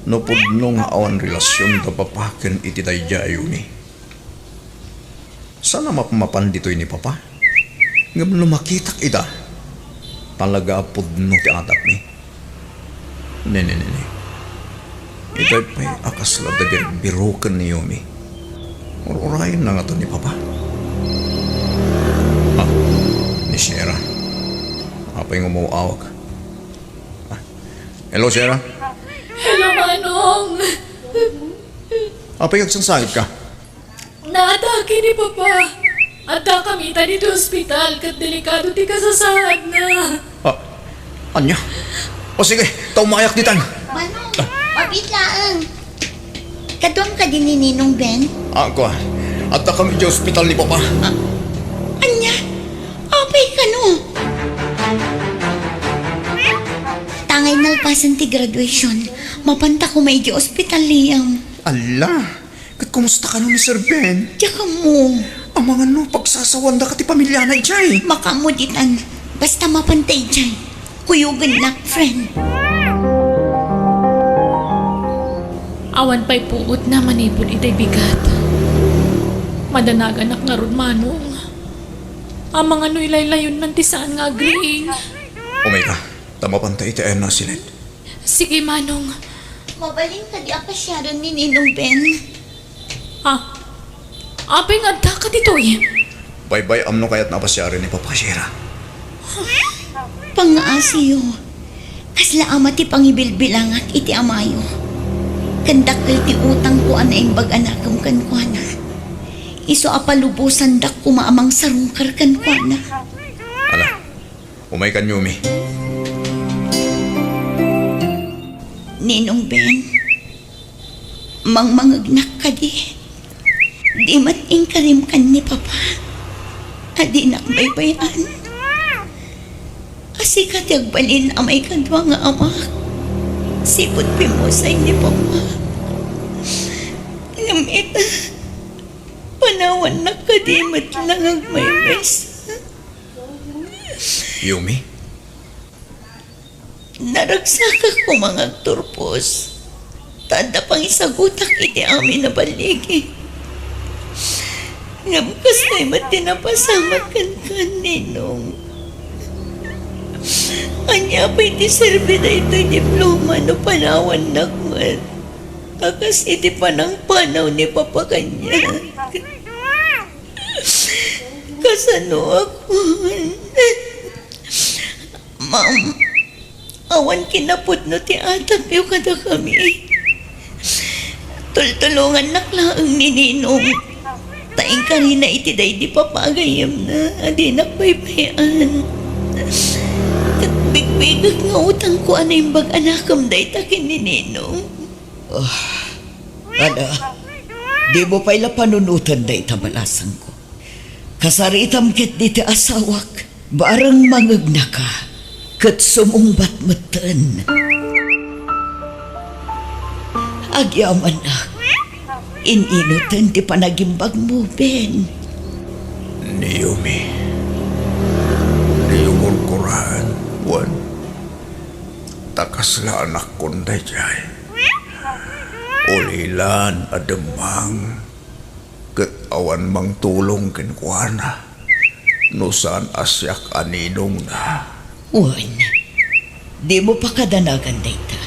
No pudno nga awan relasion da Papa ken iti daydiay a Yumi. Saan a mapmapan ditoy ni Papa? Ngem no makitak ida, talaga a pudno ti atapmi. Ne, ne, ne, ne. Itay pay a kasla da birbiroken ni Yumi. Ur-urayenna ngato ni Papa. Ah, ni Sierra. Apay nga umaw-awag? Ah, hello, Sierra. Hello, Manong! Apay nga agsangsangit ka? Naatake ni Papa. Addakami ita ditoy ospital ket delikado ti kasasaadna. Ah, ania? O sige, ta umayak ditan. Manong, mabiit laeng. Kaduam kadi ni Ninong Ben? Ah, kua. Addakami idiay ospital ni Papa. Ah, ania? Apay kano? Tangay nalpasen ti graduation, mapanta koma idiay ospital, Liam. Ala, ket kumusta kano ni Sir Ben? Diak ammo. Amangan no pagsasawandaka ti pamiliana idiay. Makaammo ditan. Basta mapanta idiay. Kuyogennak, friend. Awan pay puotna manipud itay bigat. Madanaganak ngarud, Manong. Amangan no ilaylayon man ti saan nga agriing. Umayka, ta mapanta iti ayanna a siled. Sige, Manong. Mabalin kadi a pasiaren ni Ninong Ben? Ah, apay nga addaka ditoy? Baybay-am no kayatna a pasiaren ni Papa, Sierra. Pangngaasiyo, kasla ama ti pangibilbilangak iti amayo. Ken dakkel ti utangko a naimbag a nakem kenkuana. Isu a palubosandak koma a mangsarungkar kenkuana. Ala, umaykan, Yumi. Ninong Ben, mangmangegnak kadi? Di met inkarim ken ni Papa a dinak baybay-an a sika ti agbalin a maikadua nga amak, sipud pimmusay ni Papa. Ngem ita, panawannak kadi met lang agmaymaysa. Yumi? Naragsakak koma nga agturpos, ta adda pangisagutak iti amin a balligi. Ngem kastoy met ti napasamak kenka, Ninong. Ania pay ti serbi daytoy diploma no panawannak met a kas iti panangpanaw ni Papa kaniak? Kasanoakon? Ma'am, Awan kinapudno ti atapyo kadakami. Tultulongannak laeng ni Ninong. Ta inkarina iti daydi papagayemna a dinak baybay-an. Ket bigbigek nga utangko a naimbag a nakem dayta ken ni Ninong. Ah, Ada, dimo pay la panunoten dayta balasangko. Kasaritam ketdi ti asawak. Bareng mangegnaka, ket sumungbat metten. Agyamanak, in-inoten ti panagimbagmo, Ben. Ni Yumi, diyo kurkuraan, wen, ta kasla anakkon daydiay. Ulilan a demmang, ket awan mangtulong kenkuana no saan a siak a ninongna. Wen, dimo pakadanagan dayta.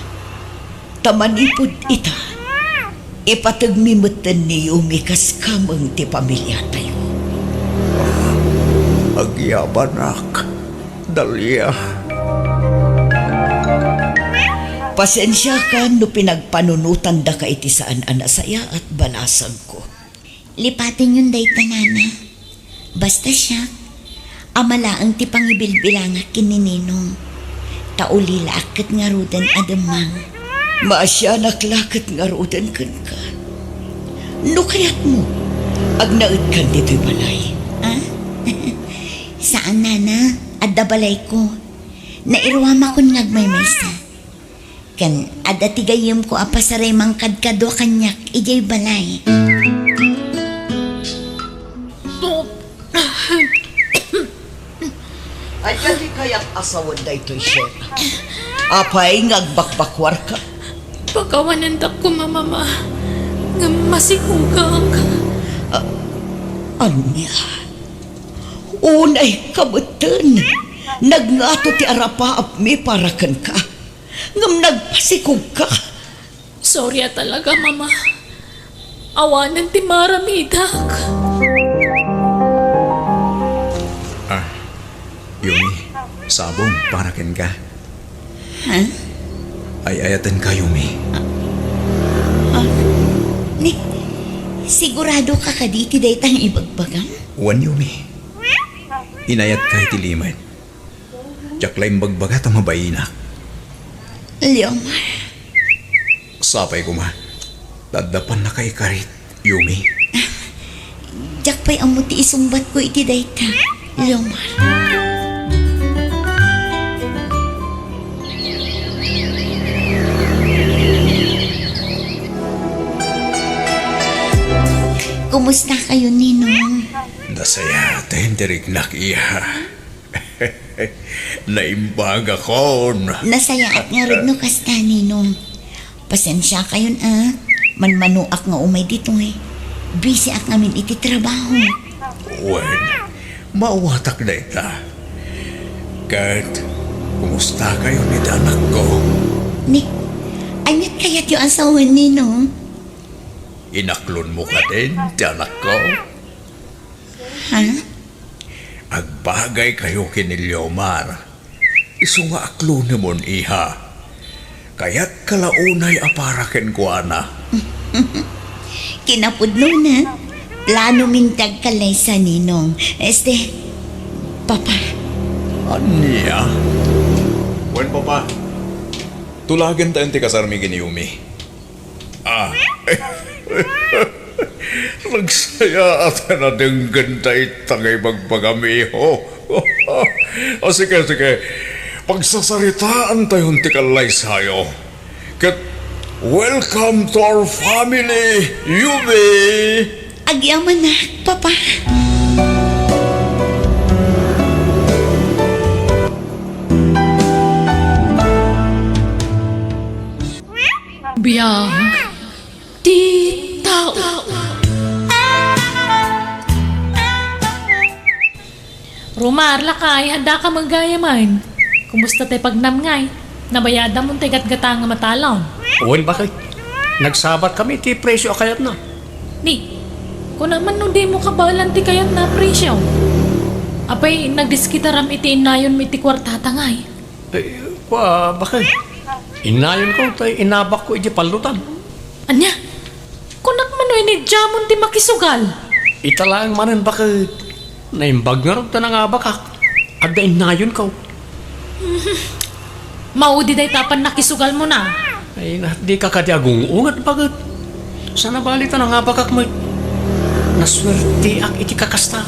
Ta manipud ita, ipategmi metten ni Yumi kas kameng ti pamiliatayo. Agyamanak, Dalia. Pasensiakan no pinagpanunotandaka iti saan a nasayaat, balasangko. Lipatenyon dayta, nana. Basta siak, ama laeng ti pangibilbilangak ken ni Ninong. Ta ulilaak ket ngaruden a demmang. Maasianak la ket ngaruden kenka. No kayatmo, agnaedkan ditoy balay. Ah? Saan, nana. Adda balayko. Nairuamakon nga agmaymaysa. Ken adda ti gayyemko a pasaray mangkadkadua kaniak idiay balay. Ania ti kayat a sawen daytoy, Shena? Apay nga agbakbakuarka? Pakawanendak koma, Mama, ngem masikugak. Ah, ania? Unayka metten. Nagngato ti arapaapmi para kenka. Ngem nagpasikogka. Sorry a talaga, Mama. Awanen ti maaramidak. Ah, Yumi, sabong para kenka. Ha? Ay-ayatenka, Yumi. Ah, ni, siguradoka kadi iti dayta nga ibagbagam? Wen, Yumi. Inayatka iti limed. Diak la imbagbaga ta mabainak. Leomar. Sapay koma. Daddapan nakaikarit, Yumi. Diak pay ammo ti isungbatko iti dayta, Leomar. Kumusta kayo, Ninong? Nasayaaten ti riknak, iha. Naimbagakon. Nasayaat ngarud no kasta, Ninong. Pasensiakayon, a. Manmanoak nga umay ditoy. Busy ak ngamin iti trabaho. Wen, maawatak dayta. Ket, kumusta kayo ni anakko? Ni, aniat kayatyo a sawen, Ninong? Inaklonmo kadin ti anakko? Ha? Agbagay kayo ken ni Leomar. Isu nga aklonemon, iha. Kayatka la unay a para kenkuana. Kinapudnona, planomin ti agkallaysa, Ninong. Este, Papa. Ania? Wen, Papa. Tulagentayon ti kasarmi ken ni Yumi. Ah. Nagsayaat a nadenggen dayta nga ibagbagam, iho. O, sige, sige. Pagsasaritaantayon ti kallaysayo. Ket, welcome to our family, Yumi! Agyamanak, Papa. Biag ti tao. Romar, lakay, addaka met gayamen. Kumusta ti pagnam ngay? Nabayadam ti gatgatang a matalon? Wen, bakit? Nagsabat kami ti presyo a kayatna. Ni, kuna man no dimo kabaelan ti kayatna a presyo. Apay, nagdiskitaram iti innayonmi iti kuartata ngay? Eh, Kua, baket. Innayonko tay inabakko idiay pallotan. Ania? Kunak mano, inidiamon ti makisugal? Ita laeng manen, baket. Naimbag ngarud ta nangabakak. Adda innayonko. Maudi dayta a pannakisugalmona. Ay na, dika kadi agung-unget, baket. Saan a bali ta nangabakak met. Nasuerteak iti kakasta.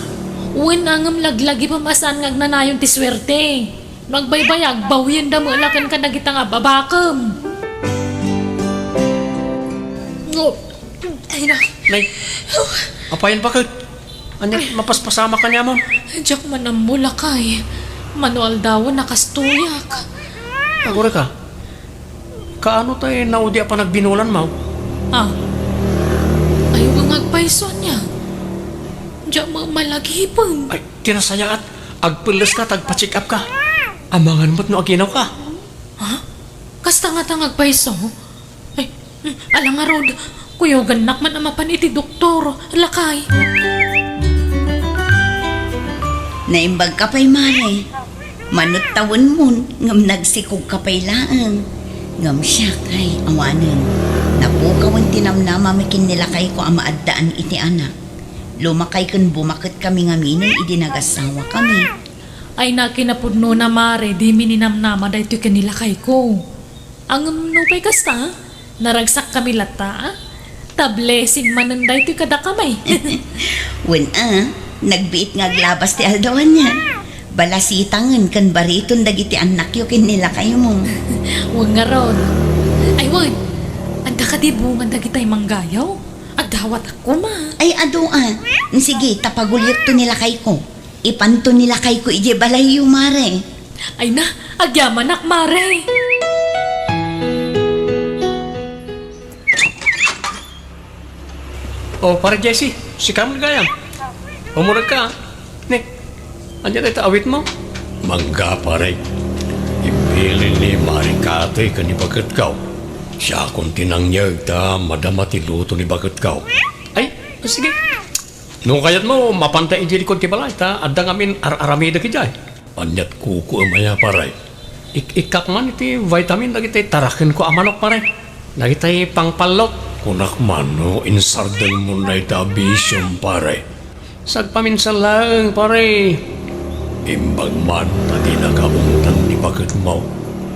Wen, ngem laglagipem a saan nga agnanayon ti suerte. No agbaybayag, bawiyenda met la kenka dagita nga ababakem. Oh, ay na. Nay, apayen, baket? Ania, mapaspasamak kaniamon? Diak man ammo, lakay. Mano aldawen a kastoyak. Agurayka, kaano tay naudi a panagbinolanmo? Ah. Ay, nga agpayso ania. Diak met malagipem. Ay, ti nasayaat, agpelleska ta agpa-check up ka. Amangan met no aginawka. Ha? Kasta ngata nga agpayso? Ay, mm, ala ngarud, kuyogannak man a mapan iti doktor, lakay. Naimbagka pay, Mare. Manut tawenmon, ngem nagsikogka pay laeng. Ngem siak, ay, awanen. Napukawen ti namnamami ken ni lakayko a maaddaan iti anak. Lumakay ken bumaketkami ngaminen idi nagassawakami. Ay, na kinapudnona, Mare, dimi ninamnama daytoy ken ni lakayko. Ngem nupay kasta, naragsakkami latta, a? Ta blessing manen daytoy kadakami. Wen a, nagbiit nga aglabas ti aldaw ania. Balasitangen ken bariton dagiti annakyo ken ni lakaymo. Wen ngarud. Ay, wen, adda kadi bunga dagitay manggayaw? Agdawatak koma. Ay, adu a. Sige, ta paguliekto ni lakayko. Ipanto ni lakayko idiay balayyo, Mare. Ay na, agyamanak, Mare. O, Pare Jesse, sika met gayam. Umulagka, a. Ne, ania dayta awitmo? Mangga, pare. Imbilin ni Mare Katoy ken ni baketko. Siakon ti nangyeg ta madama ti luto ni baketko. Ay, sige. No kayatmo, mapanta idiay likod ti balay, ta adda ngamin ar-aramidek idiay. Aniat kukuem aya, pare? Ik-ikkak man iti vitamin dagiti tarakenko a manok, pare. Dagiti pangpallot. Kunak man no insardengmon dayta a bisiom, pare. Sagpaminsan laeng, pare. Imbag man ta dinaka umtan ti baketmo.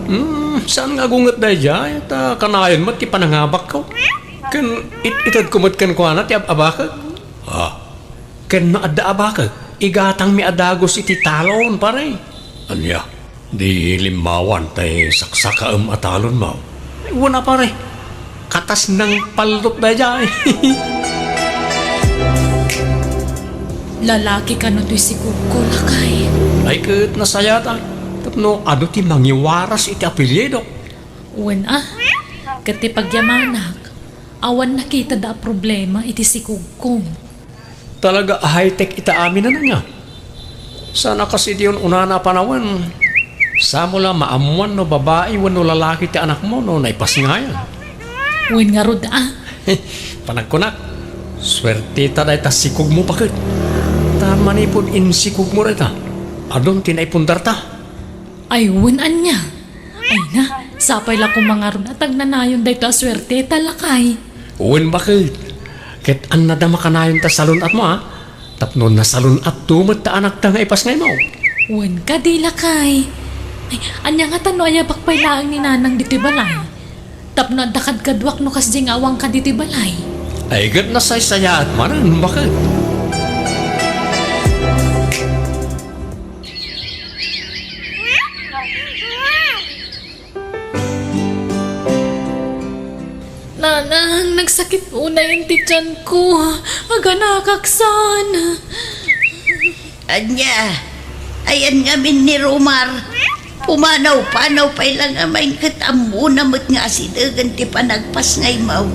Hmm, saan nga agunget daydiay, ta kanayon met ti panangabakko. Ken it-itedko met kenkuana ti ab-abakek. Ha? Ken no adda abakek, igatangmi a dagus iti talon, pare. Ania? Di limmawan tay saksakaem a talonmo? Wen a, pare. Katas nang pallot daydiay. Lalaki kano toy sikogko, lakay? Ay, ket nasayaat a. Tapno adu ti mangiwaras iti apelyido. Wen a, ket ti pagyamanak, awan nakitada a problema iti sikogko. Talaga a high-tech ita amin a nga. Saan a kas idi un-unana a panawen, samo la maammuan no babai wenno lalaki ti anakmo no naipasngayan. Wen ngarud a. Panagkunak, suerteta dayta sikogmo, baket. Ta manipud insikogmo dayta, adun ti naipundarta. Ay, wen ania? Ay na, sapay la koma ngarud a tagnanayon daytoy a suerteta, lakay. Wen, baket. Ket annada makanayon ta salun-atmo, a? Tapno nasalun-atto met ta anakta nga ipasngaymo. Wen kadi, lakay. Ay, ania ngata no ayabak pay laeng ni nanang ditoy balay? Tapno adda kadkaduak no kasdi nga awan kadi ti balay. Ay, ket nasaysayaat manen, baket. Nanang, nagsakit unay ti tianko. Aganakak saan. Ania? Ayan ngamin ni Romar. Pumanaw-panaw pay la ngamin ket ammona met nga asidegen ti panagpasngaymo.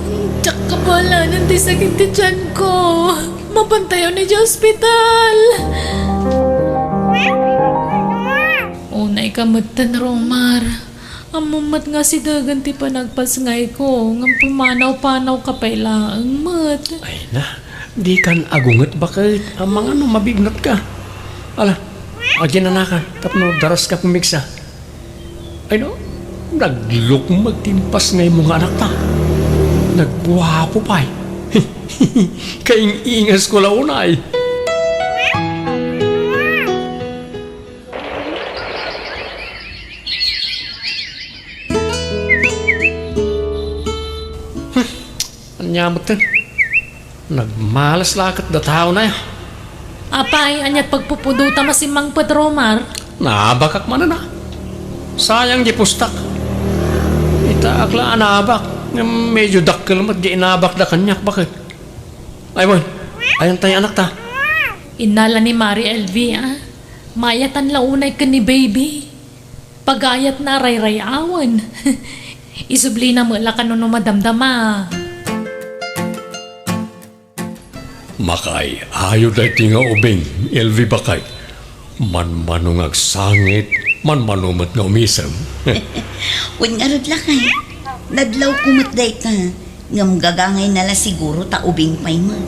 Diak kabalanan ti sakit ti tianko. Mapantayon idiay ospital. Unay ka metten, Romar. Ammom met nga asidegen ti panagpasngayko, ngem pumanaw-panaw ka pay laeng met. Ay na, dikan agunget, baket. Amangan no mabignatka. Ala, aginanaka tapno daraska pumigsa. Ay no, naglukmeg ti impas nga imo nga anakta. Nagguapo pay. Kaing-ingasko la unay. Ania met? Nagmalas la ket datayo na. Apay, aniat pagpupudota masimmangpet, Romar? Naabakak manen a. Sayang di pustak. Itaak la a naabak. Ngem medyo dakkel met di inabakda kaniak, baket. Ay, wen, ayan tay anakta. Innala ni Mari Elvie, a. Maayatan la unay ken ni Baby. Pagayatna a rayrayawen. Isublina met la kano no madamdama. Makay-ayo daytoy nga ubing, Elvie, bakay. Manmano nga agsangit, manmano met nga umisem. Wen ngarud, lakay. Nadlawko met dayta. Ngem gagangayna la siguro ta ubing pay met.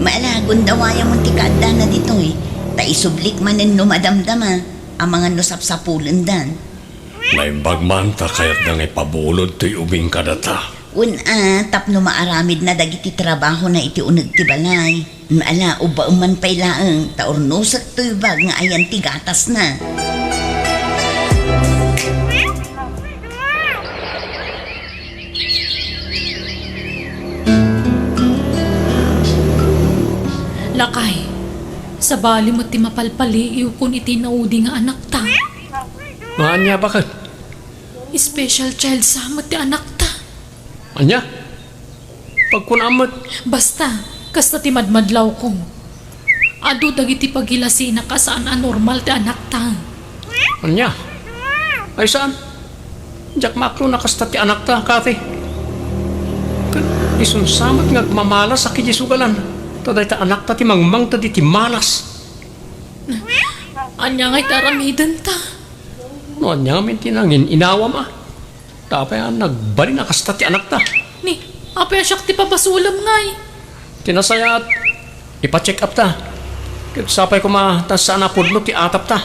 Ala, gundawayamon ti kaaddana ditoy, ta isublik manen no madamdama, amangan no sapsapulendan. Naimbag man ta kayatda nga ipabulod toy ubing kadata. Wen a, tapno maaramidna dagiti trabahona iti uneg ti balay. Ala, ubbaem man pay laeng, ta urnosek toy bag nga ayan ti gatasna. Lakay, sabali met ti mapalpaliiwkon iti naudi nga anakta. Ania, baket? Special child sa met ti anakta. Ania? Pagkunam met. Basta, kasta ti madmadlawko. Adu dagiti pagilasinak a saan a normal ti anakta. Ania? Ay, saan? Diak maaklon a kasta ti anakta, Kathy. Ket isun sa met nga agmamalas a kidi sugalan. Ta dayta anakta ti mangmangted iti malas. Ania ngay ti aramidenta? No ania ngamin ti nangin-inawam a? Ta apay a nagbalin a kasta ti anakta? Ni, apay a siak ti pabasolem ngay? Ti nasayaat, ipa-check up ta. Ket sapay koma ta saan a pudno ti atapta.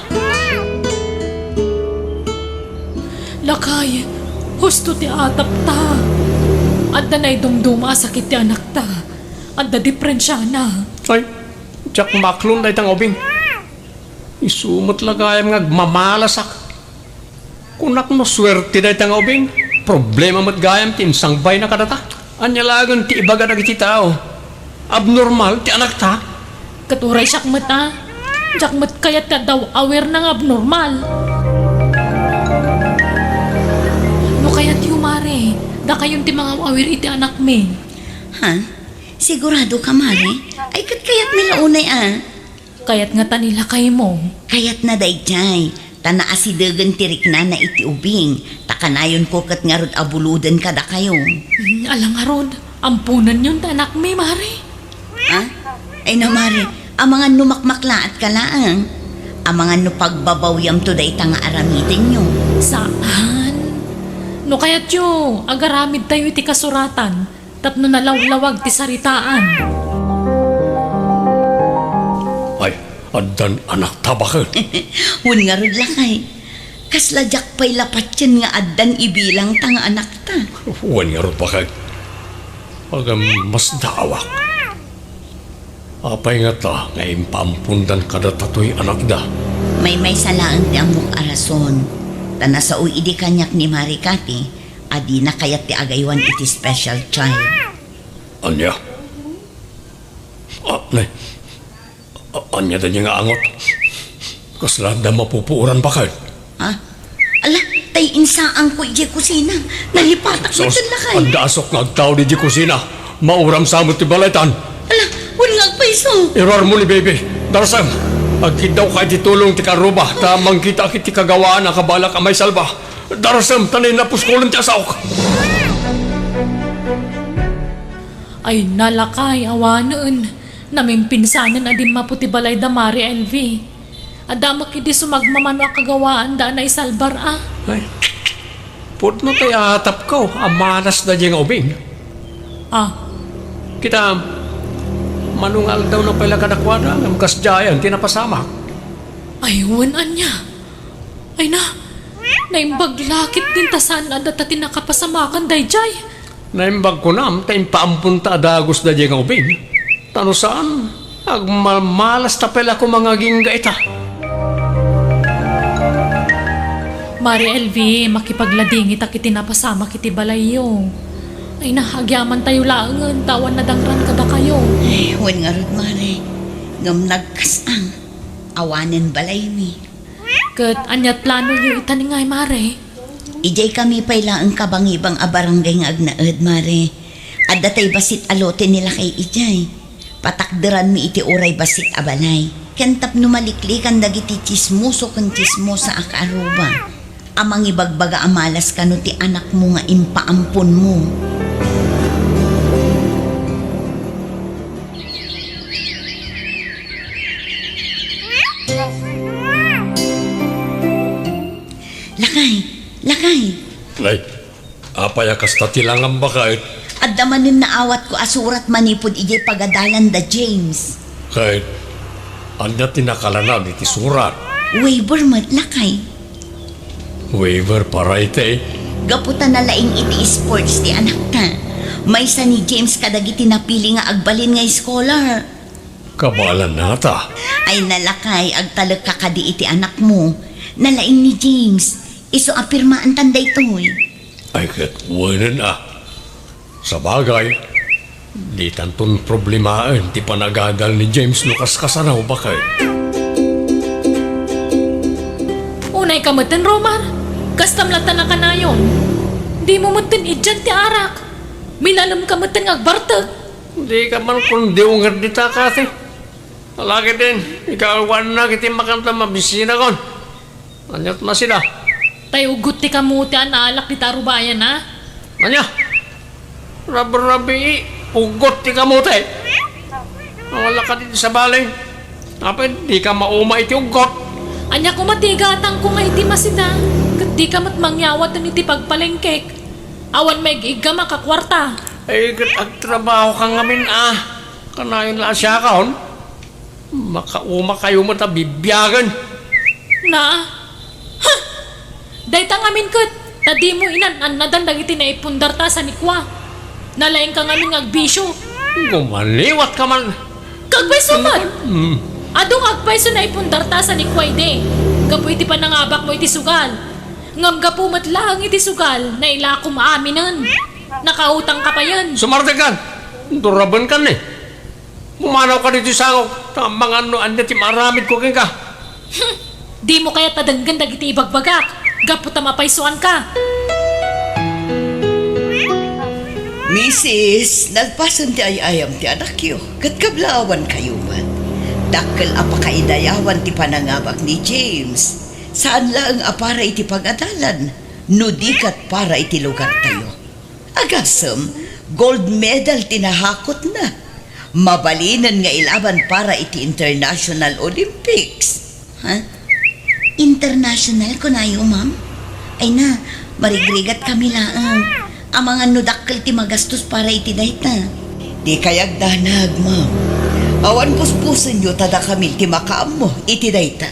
Lakay, husto ti atapta. Adda naidumduma a sakit ti anakta. Adda diferensiana. Ay, diak maaklon dayta nga ubing. Isu met la gayam nga agmamalasak. Kunak no suerte dayta nga ubing, problema met gayam ti insangbayna kadata. Ania laengen ti ibaga dagiti tao? Abnormal ti anakta? Ket uray siak met a, diak met kayat ti adda aw-awirna nga abnormal. No kayatyo, Mare, dakayon ti mangaw-awir iti anakmi. Ha? Sigurado ka, Mare? Ay, ket kayatmi la unay a. Kayat ngata ni lakaymo. Kayatna daydiay, ta naasidegen ti riknana iti ubing, ta kanayonko ket ngarud a buloden kadakayo. Hmm, ala ngarud, amponenyon ti anakmi, Mare. Ha? Ay na, Mare, amangan no makmaklaatka laeng. Amangan no pagbabawyamto dayta nga aramidenyo. Saan? No kayatyo, agaramidtayo iti kasuratan. Tapno nalawlawag ti saritaan. Ay, addan anakta baket? Wen ngarud, lakay. Kasla diak pay la patien nga addan ibilangta nga anakta. Wen ngarud baket? Agam masdaawak. Apay ngata nga impaampondan kadata toy anakda? Maymaysa laeng ti ammok a rason. Ta nasao idi kaniak ni Mare Cathy, a dina kayat ti agaywan iti special child. Ania? A, ne. A, ania daydiay nga angot? Kasla adda mapupuoran baket? Ha? Ala, tay insaanko idiay kusina. Nalipatak. Sus, met lakay. Adda asok nga agtaud idiay kusina. Mauram sa met ti balaytan. Ala, wen nga agpayso. Iruarmo ni baby. Darasem, agkiddawka iti tulong ti karruba, ta mangkitaak iti kagawaan a kabalak a maisalba. Darasem, ta nainapuskolon ti asaok. Ay, nalakay, awanen. Namimpinsanen a dimmapo ti balay da Mare Elvie. Adda met idi sumagmamano a kagawaanda a naisalbar a. Ay, pudno tay atapko a malas daydiay nga ubing. Ah. Kita, mano nga aldawna pay la kadakuada, ngem kasdiayan ti napasamak. Ay, wen ania? Ay na, Naimbag la ketdin ta saan a data ti nakapasamakan daydiay. Naimbag kunam ta impaamponta a dagus daydiay nga ubing. Ta no saan, agmalmalasta pay la koma nga agingga ita. Mare Elvie, makipagladingitak iti napasamak iti balayyo. Ay na, agyamantayo laengen ta awan nadangran kadakayo. Ay, wen ngarud, Mare. Ngem nagkas-ang. Awanen balaymi. Ket ania planoyo ita ngay, Mare? Idiay kami pay laeng kabangibang a barangay nga agnaed, Mare. Adda tay bassit a lote ni lakay idiay. Patakderanmi iti uray bassit a balay. Ken tapno maliklikan dagiti tsismoso ken tsismosa a kaaruba a mangibagbaga a malas kano ti anakmo nga impaamponmo. Lakay, lakay. Ay, apay a kasta ti langam, baket? Adda manen naawatko a surat manipud idiay pagadalan da James. Ket ania ti nakalanad iti surat? Waiver met, lakay. Waiver para iti? Gapu ta nalaing iti sports ti anakta. Maysa ni James kadagiti napili nga agbalin nga scholar. Kabaelanna ngata? Ay na lakay, agtalekka kadi iti anakmo. Nalaing ni James. Isu a pirmaantan daytoy. Ay ket wenen a. Sabagay, ditanton problemaen ti panagadal ni James no kaskasano, baket. Unayka metten, Romar. Kastam latta nakanayon. Dimo metten idian ti arak. Minalemka metten nga agbartek. Dika man kundiw nga dita, Kathy. Alagidin, ikaw awannak iti makanta mabisinakon. Aniat masida? Tay uggot ti kamote a naalak dita arubayan, a? Ania? Rabrabii, uggot ti kamote? Wala ka diti sabali. Apay, dika mauma iti uggot. Ania koma ti igatangko nga iti masida, ket dika met mangyawaten iti pagpalengkek. Awan maig-iggam a kakuarta. Ay, ket agtrabaho ka ngamin, a. Kanayon la a siakon. Makauma kayo met a bibiagen. Na? Ha! Dayta ngamin ket, ta dimo inan-annadan dagiti naipundarta sa ni Kua. Nalaingka ngamin nga agbisio. Gumaliwat ka man. Kagpayso met! Mm. Adu nga agpayso naipundarta sa ni Kua idi, gapu iti panangabakmo iti sugal. Ngem gapu met laeng iti sugal, nailakom aminen. Nakautang ka payen. Sumardengkan! Durabenkan ni. Pumanaw ka ditoy sangok, ta amangan no ania ti maaramidko kenka. Hmm. Dimo kayat a denggen dagiti ibagbagak, gapu ta mapaysoanka. Misis, nalpasen ti ay-ayam ti anakyo, ket kablaawankayo met. Dakkel a pakaidayawan ti panangabak ni James. Saan laeng a para iti pagadalan, no di ket para iti lugartayo. Agasem, gold medal ti nahakotna. Mabalinen nga ilaban para iti International Olympics. Ha? International, kunayo, ma'am? Ay na, marigrigat kami laeng. Amangan no dakkel ti magastos para iti dayta. Di kayagdanag, ma'am. Awan puspusenyo ta dakami ti makaammo iti dayta.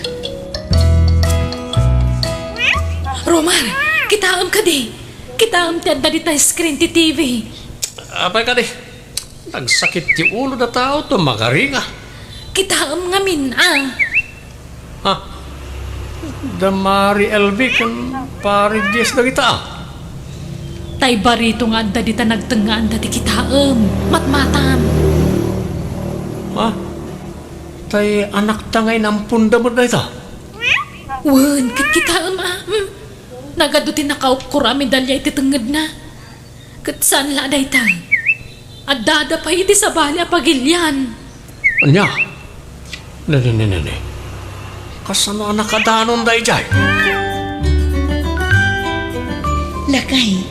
Romar, kitaem kadi. Kitaem ti adda dita screen ti T V. Apay kadi? Nagsakit ti ulo da tao to, magaringa. Kitaem ngamin, a. Ha? Da Mari Elvi ken Pari Diaz dagita, a. Tay barito nga adda dita nagtengngaan dati kitaem. Matmatam. Ha? Tay anakta nga inamponda met dayta? Wen, ket kitaem, a. Hmm. Nagadu ti nakaukor a medalya iti tengngedna. Ket saan la a dayta. Addada pay iti sabali a pagilian. Ania? Ne, ne, ne, ne, ne. Kasano a nakadanon daydiay? Lakay,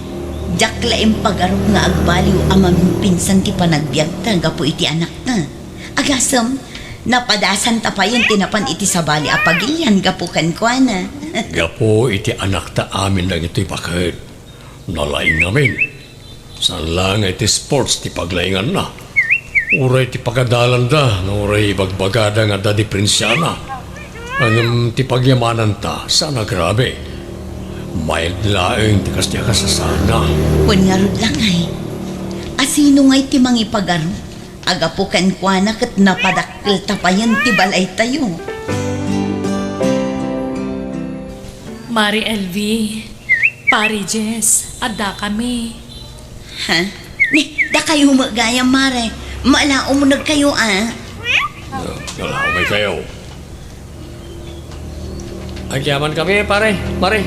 diak la impagarok nga agbaliw a maminpinsan ti panagbiagta gapu iti anakta. Agasem, napadasanta payen ti napan iti sabali a pagilian gapu kenkuana. Gapu iti anakta amin dagitoy baket. Nalaing ngamin. Saan la nga iti sports ti paglainganna. Uray ti pagadalanda, no uray ibagbagada nga adda diperensiana. Ngem ti pagyamananta, saan a grabe. Mayat laeng ti kasdi a kasasana. Wen ngarud, lakay. A sino ngay ti mangipagaru? A gapu kenkuana ket napadakkelta payen ti balaytayo. Mare Elvie, Pare Jess, addakami. Ha? Ni, dakayo met gayam, Mare. Maala, umunegkayo, a? Nalaumay kayo. Agyamankami, pare, mare.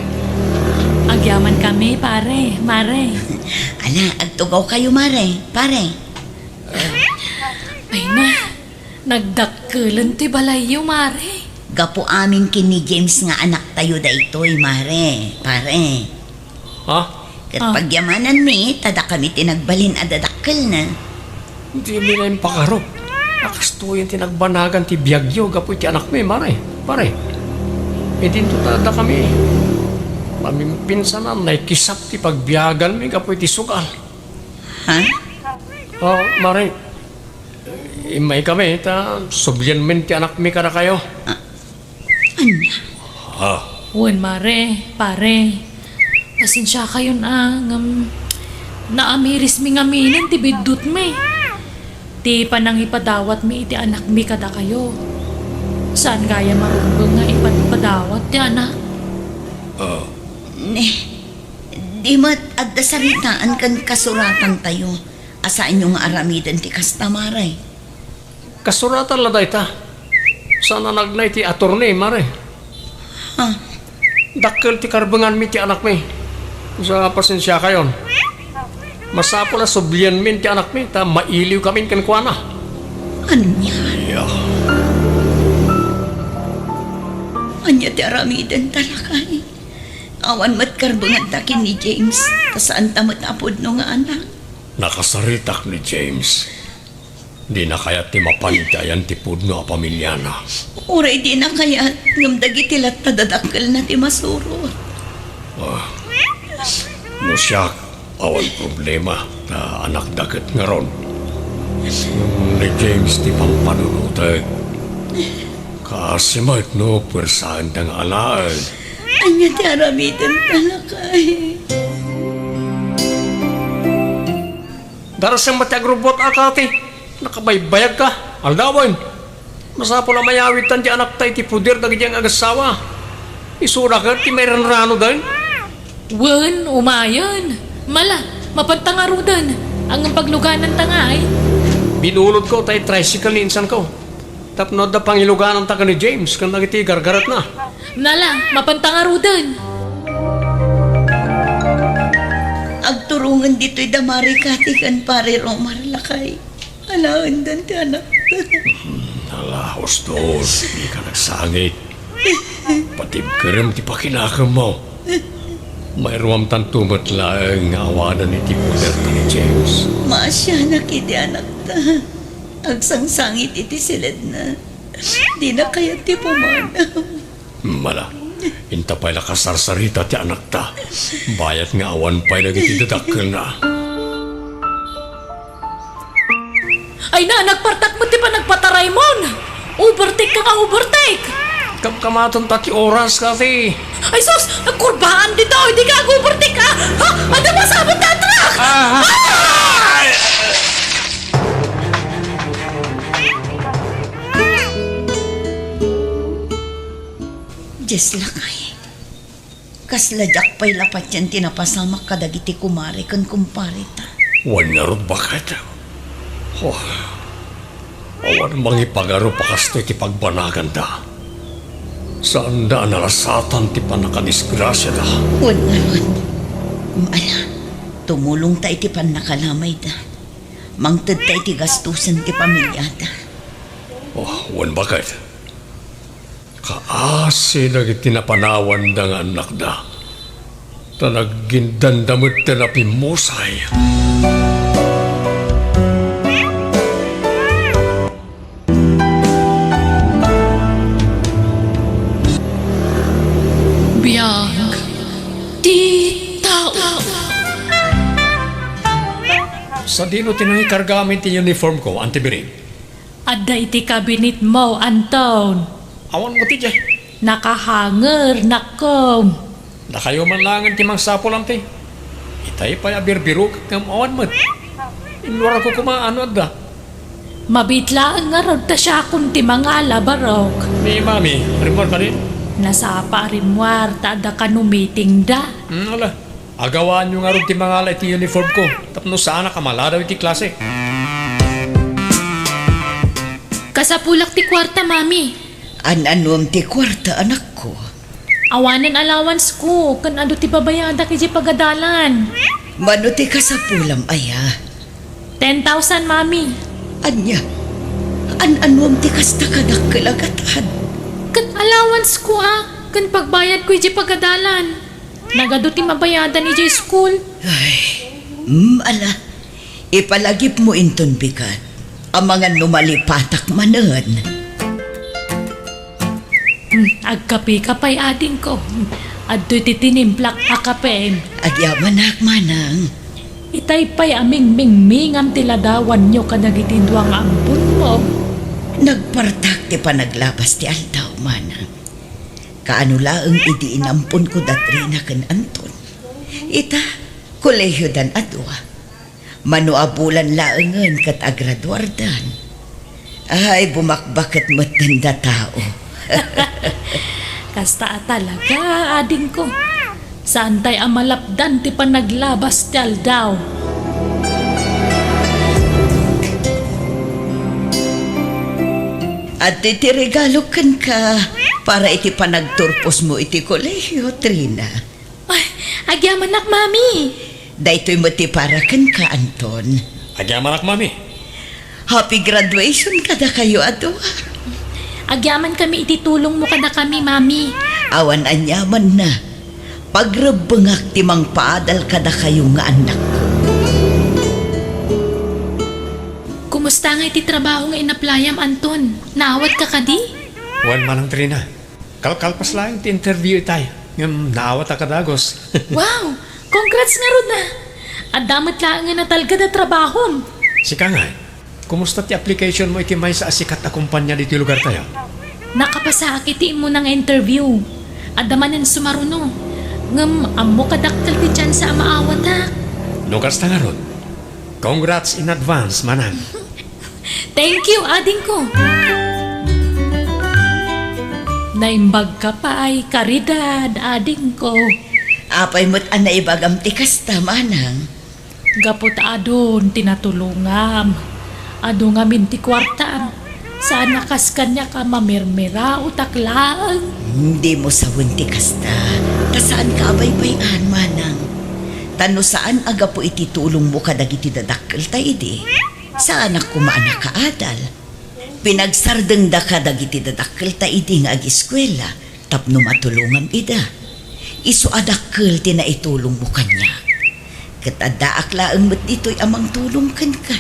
Agyamankami, pare, mare. Ala, agtugawkayo, Mare, pare. Ay na, nagdakkelen ti balayyo, Mare. Gapu amin ken ni James nga anaktayo daytoy, Mare, pare. Ha? Ket Ah. pagyamananmi, ta dakami ti nagbalin a dadakkelna. Dimi la impakarup. A kastoyen ti nagbanagan ti biagyo gapu iti anakmi, mare, pare. Idinto ta dakami. Mamimpinsanan, naikisap ti pagbiaganmi gapu iti sugal. Ha? Oh, mare. Immaykami, ta sublianmin ti anakmi kadakayo. Ah, Ania? Ah. Wen, mare, pare. Pasensiakayon a, ngem naamirismi ngaminen ti biddutmi. Ti panangipadawatmi iti anakmi kadakayo. Saan gayam a rumbeng nga ipadpadawat ti anak. Ah. Ne, di met adda saritaan ken kasuratantayo a saanyo nga aramiden ti kasta, mare. Kasuratan la dayta. Saan a nagna iti attorney, mare. Ha? Dakkel ti karbenganmi ti anakmi. Sa pasensiakayon. Masapul a sublianmin ti anakmi, ta mailiwkamin kenkuana. Ania? Ania? Ania ti aramidenta, lakay? Awan met karbenganta ken ni James, ta saanta met a pudno nga anak. Nakasaritak ni James. Dina kayat ti mapan iti ayan ti pudno a pamiliana. Uray dina kayat, ngem dagiti latta dadakkelna ti masurot. Ah, no siak, awan problema, ta anakda ket ngarud. Ngem ni James ti pampanunotek. Kaasi met no puersaenda nga alaen. Ania ti aramidenta, lakay? Darasem met ti agrubbuat a, Kati. Nakabaybayagka. Aldawen. Masapul a mayawidtan ti anakta iti poder dagiti agassawa. Isuna ket ti mairanranoden. Wen, umayen. Mala, mapanta ngaruden. Ngem paglugananta ngay. Binulodko ta i-tricycle ni insanko. Tapno adda pangilugananta ken ni James ken dagiti gargaretna. Nala, mapanta ngaruden. Agturongen ditoy da Mare Kati ken Pare Romar, lakay. Alaendan ti anakta. Ala, ustos, dika nagsangit. Patibkerem ti pakinakemmo. Mairuamtanto met laeng nga awanen iti poderta ni James. Maasianak iti anakta. Agsangsangit iti siledna. Dina kayat ti pumanaw. Mala, inta pay la kasarsarita ti anakta. Bayat nga awan pay dagiti dadakkelna. Ay na, nagpartak met ti panagpataraymon. Overtake ka nga overtake. Kamkamatenta ti oras, Kati. Ay sus, nagkurbaan ditoy, di ka ag-overtake, ah. Ha? Adda masabot na truck! Ah! Ah! Dios, lakay. Kasla diak pay la patien ti napasamak kadagiti kumare ken kumpareta. Wen ngarud, baket. Oh, awan mangipagarup a kastoy ti pagbanaganda. Saanda a nalasatan ti pannakadisgrasiada. Wen ngarud, ala, tumulongta iti pannakalamayda. Mangtedta iti gastusen ti pamiliada. Oh, wen, baket. Kaasi dagiti napanawanda nga annakda, ta naggindanda met ti napimmusay. Biag ti tao. Sadino ti nangikarga amin ti uniform ko, Auntie Biring? Adda iti kabinetmo, Anton. Awan mo ti diay. Nakahanger, nakkom. Dakayo man laengen ti mangsapul, Auntie. Itay pay a birbirok ngem awan met. Inluarko koma no adda. Mabiit laeng ngarud ta siakon ti mangala, Barok. Ni Mami, rimmuar kadi? Nasapa a rimmuar ta adda kano meetingda. Hmm, ala. Agawaanyo ngarud ti mangala iti uniform ko tapno saanak a maladaw iti klase. Kasapulak ti kuarta, Mami. An-anuem ti kuarta, anakko? Awanen allowance ko, ken adu ti babayadak idiay pagadalan. Mano ti kasapulam aya? Ten thousand, Mami. Ania? An-anuem ti kasta kadakkel a gatad? Ket allowance ko a, ken pagbayad ko idiay pagadalan. Nagadu ti mabayadan idiay school. Ay, mm, ala. Ipalagipmo inton bigat. Amangan no malipatak manen. Hmm, agkapeka pay, adingko. Adtoy ti tinimplak a kape. Agyamanak, manang. Itay pay a mingmingmingam ti ladawanyo kadagiti dua nga amponmo. Nagpartak ti panaglabas ti aldaw, manang. Kaano laeng idi inamponko da Trina ken Anton. Ita, kolehiodan a dua. Mano a bulan laengen ket agraduardan. Ay, bumakbaket met denda tao. Kasta a talaga, adingko. Saantay a malapdan ti panaglabas ti aldaw. Adtoy ti regalo kenka para iti panagturposmo iti kolehio, Trina. Ay, agyamanak, Mami. Daytoy met ti para kenka, Anton. Agyamanak, Mami. Happy graduation kadakayo a dua. Agyamankami iti tulongmo kadakami, Mami. Awan aniamanna. Pagrebbengak ti mangpaadal kadakayo nga annakko. Kumusta ngay ti trabaho nga inaplayam, Anton? Naawatka kadi? Wen, Manang Trina. Kalkalpas laeng ti interview itay, ngem naawatak a dagus. Wow! Congrats ngarud a! Adda met laengen a talged a trabahom. Sika ngay, kumusta ti application mo iti maysa a sikat a kompania ditoy lugartayo? Nakapasaak iti immuna nga interview. Adda manen sumaruno. Ngem ammo kadakkel ti tsansa a maawatak. No kasta ngarud, congrats in advance, Manang. Thank you, adingko. Naimbagka pay, Caridad, adingko. Apay met a naibagam ti kasta, manang? Gapu ta adun ti natulongam. Adu ngamin ti kuartam. Saan a kas kaniak a mamirmiraotak laeng. Dimo sawen ti kasta. Ta saanka a baybay-an, manang. Ta no saan a gapu iti tulongmo kadagiti dadakkelta idi, saanak koma a nakaadal. Pinagsardengdaka dagiti dadakkelta idi nga agiskuela tapno matulongam ida. Isu a dakkel ti naitulongmo kaniak. Ket addaak laeng met ditoy a mangtulong kenka.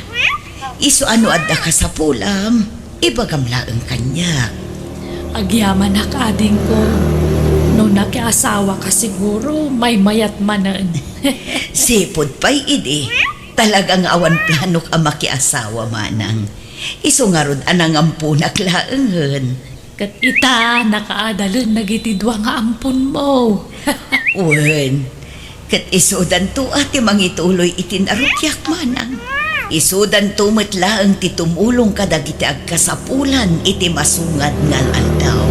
Isu a no adda kasapulam, ibagam laeng kaniak. Agyamanak, adingko. No nakiasawaka, siguro, maymayat manen. Sipud pay idi, talaga nga awan planok a makiasawa, manang. Isu ngarud a nangamponak laengen. Ket ita, nakaadalen dagiti dua nga amponmo. Wen, ket isudanto a ti mangituloy iti narugiak, manang. Isudanto met laeng ti tumulong kadagiti agkasapulan iti masungad nga al-aldaw.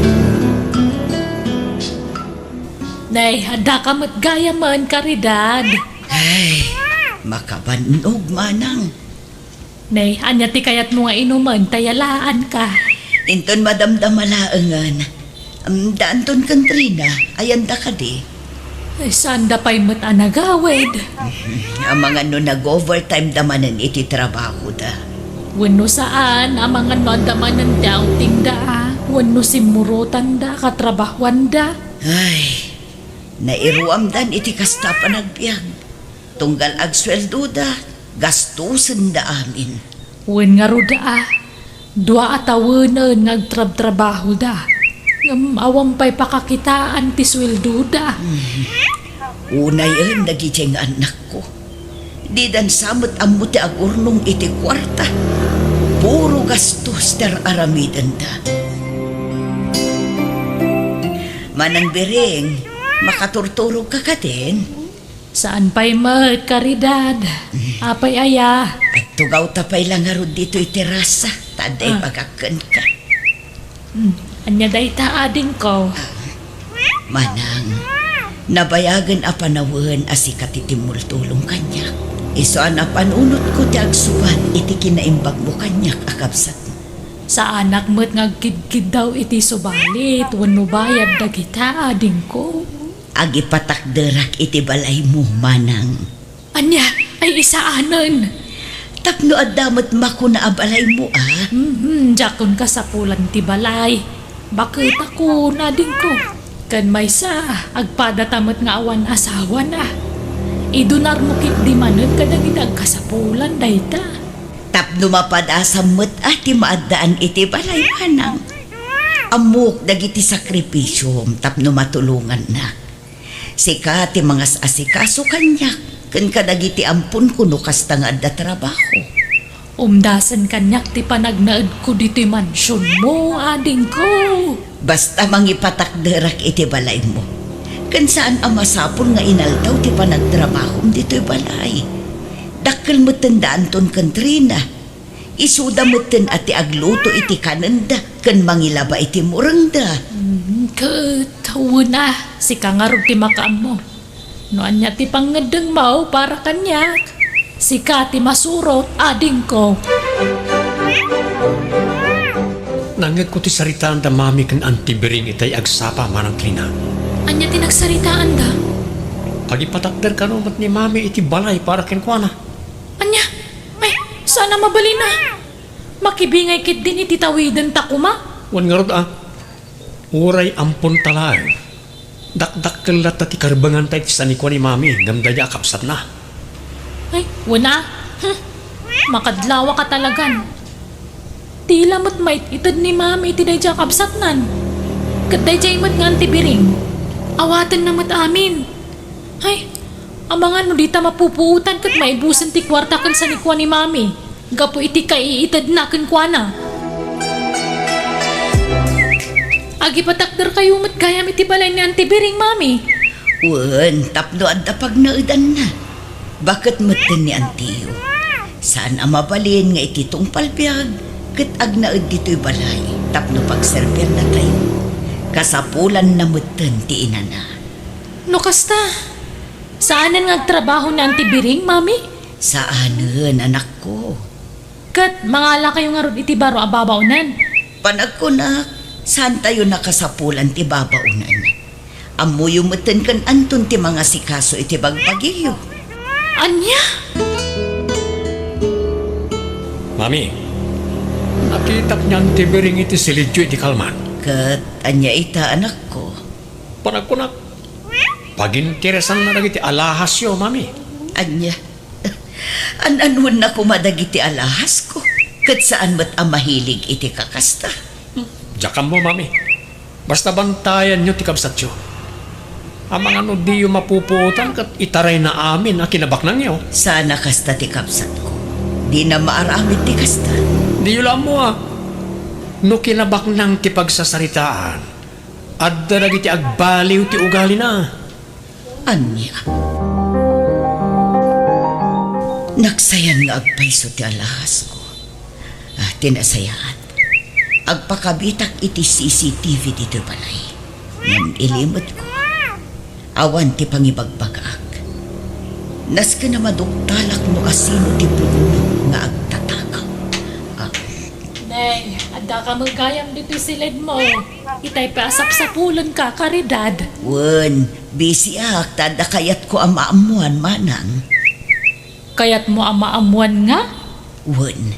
Nay, addaka met gayamen, Caridad. Ay, makabannog, manang. Nay, ania ti kayatmo nga inumen ta yalaanka? Inton madamdama laengen. Am, da Anton ken Trina, ayanda kadi? Ay, saanda pay met a nagawid. Amangan no nag-overtime da manen iti trabahoda. Wenno saan, amangan no adda manen ti outingda, wenno simmurotanda, katrabahoanda. Ay, nairuamdan iti kasta a panagbiag. Tunggal agsueldoda, gastosenda amin. Wen ngarud a, dua a tawenen nga agtrabtrabahoda, ngem awan pay pakakitaan ti sueldoda. Unayen dagiti nga annakko. Didan sa met ammo ti agurnong iti kuarta. Puro gastos ti ar-aramidenda. Manang Biring, Makaturturogka kadin? Saan pay met, Caridad. Apay aya? Agtugawta pay la ngarud ditoy terasa, ta adda Ah. ibagak kenka. Hmm, ania dayta, adingko? Manang, nabayagen a panawen a sika ti timmultulong kaniak. Isu a napanunotko ti agsubat iti kinaimbagmo kaniak a kabsatmo. Saanak met nga agkidkiddaw iti subalit wenno bayad dagita, adingko. Agipatakderak iti balaymo, manang. Ania? Ay, isaanen. Tapno adda met makuna a balaymo, a? Mhm, diakon kasapulan ti balay. Baketakon, adingko. Ken maysa, agpadata met nga awan asawana. Idunarmo ketdi manen kadagiti agkasapulan dayta. Tapno mapadasam met a ti maaddaan iti balay, manang. Ammok dagiti sakripisiom tapno matulongannak. Sika ti mangas-asikaso kaniak ken kadagiti amponko no kasta nga adda trabaho. Umdasen kaniak ti panagnaedko ditoy mansionmo, adingko. Basta mangipatakderak iti balaymo. Ken saan a masapul nga inaldaw ti panagtrabahom ditoy balay. Dakkel metten da Anton ken Trina. Isuda metten a ti agluto iti kanenda ken mangilaba iti murengda. Mm, ket wen a, sika ngarud ti makaammo. No ania ti pangngeddengmo para kaniak, sika ti masurot, adingko. Nangngegko ti saritaanda Mami ken Auntie Biring itay agsapa, Manang Trina. Ania ti nagsaritaanda? Agipatakder kano met ni Mami iti balay para kenkuana. Ania? Ay, saan a mabalin a. Makibingay ketdin iti tawidenta koma. Wen ngarud a, uray amponta laeng, dakdakkel latta ti karbenganta iti sanikua ni Mami ngem daydiay a kabsatna. Ay, wen a. Hmm. Makadlawaka talagan. Ti la met mait-ited ni Mami iti daydiay a kabsatnan. Ket daydiay met nga Auntie Biring. Awatenna met amin. Ay, amangan no dita mapupuotan ket maibusen ti kuarta ken sanikua ni Mami gapu iti kaiitedna kenkuana. Agipatakderkayo met gayam iti balay ni Auntie Biring, Mami. Wen, tapno adda pagnaedanna. Baket metten ni Antiyo. Saan a mabalin nga iti tungpal biag ket agnaed ditoy balay tapno pagserbiannatayo. Kasapulanna metten ti inana. No kasta, saanen nga agtrabaho ni Auntie Biring, Mami? Saanen, anakko. Ket mangalakayo ngarud iti baro a babaonen? Panagkunak, saantayo nakasapulan ti babaonen. Ammoyo metten ken Anton ti mangasikaso iti bagbagiyo. Ania? Mami, nakitak ni Auntie Biring iti silidyo iti kalman. Ket ania ita, anakko? Panagkunak, paginteresanna dagiti alahasyo, Mami. Ania? An-anuenna koma dagiti alahasko, ket saan met a mahilig iti kakasta. Diak ammo, Mami. Basta bantayanyo ti kabsatyo. Amangan no diyo mapupuotan ket itarayna amin a kinabaknangyo. Saan a kasta ti kabsatko. Dina maaramid ti kasta. Diyo la ammo a, no kinabaknang ti pagsasaritaan, adda dagiti agbaliw ti ugalina. Ania? Naksayan nga agpayso ti alahasko. Ah, ti nasayaat, agpakabitak iti C C T V ditoy balay. Ngem ilimetko, awan ti pangibagbagaak. Nasken a maduktalak no asino ti pudno nga agtatakaw. Ah. Nay, adda ka met gayam ditoy siledmo. Itay pay a sapsapulenka, Caridad. Wen, bisiak, ta adda kayatko a maammuan, manang. Kayatmo a maammuan nga? Wen,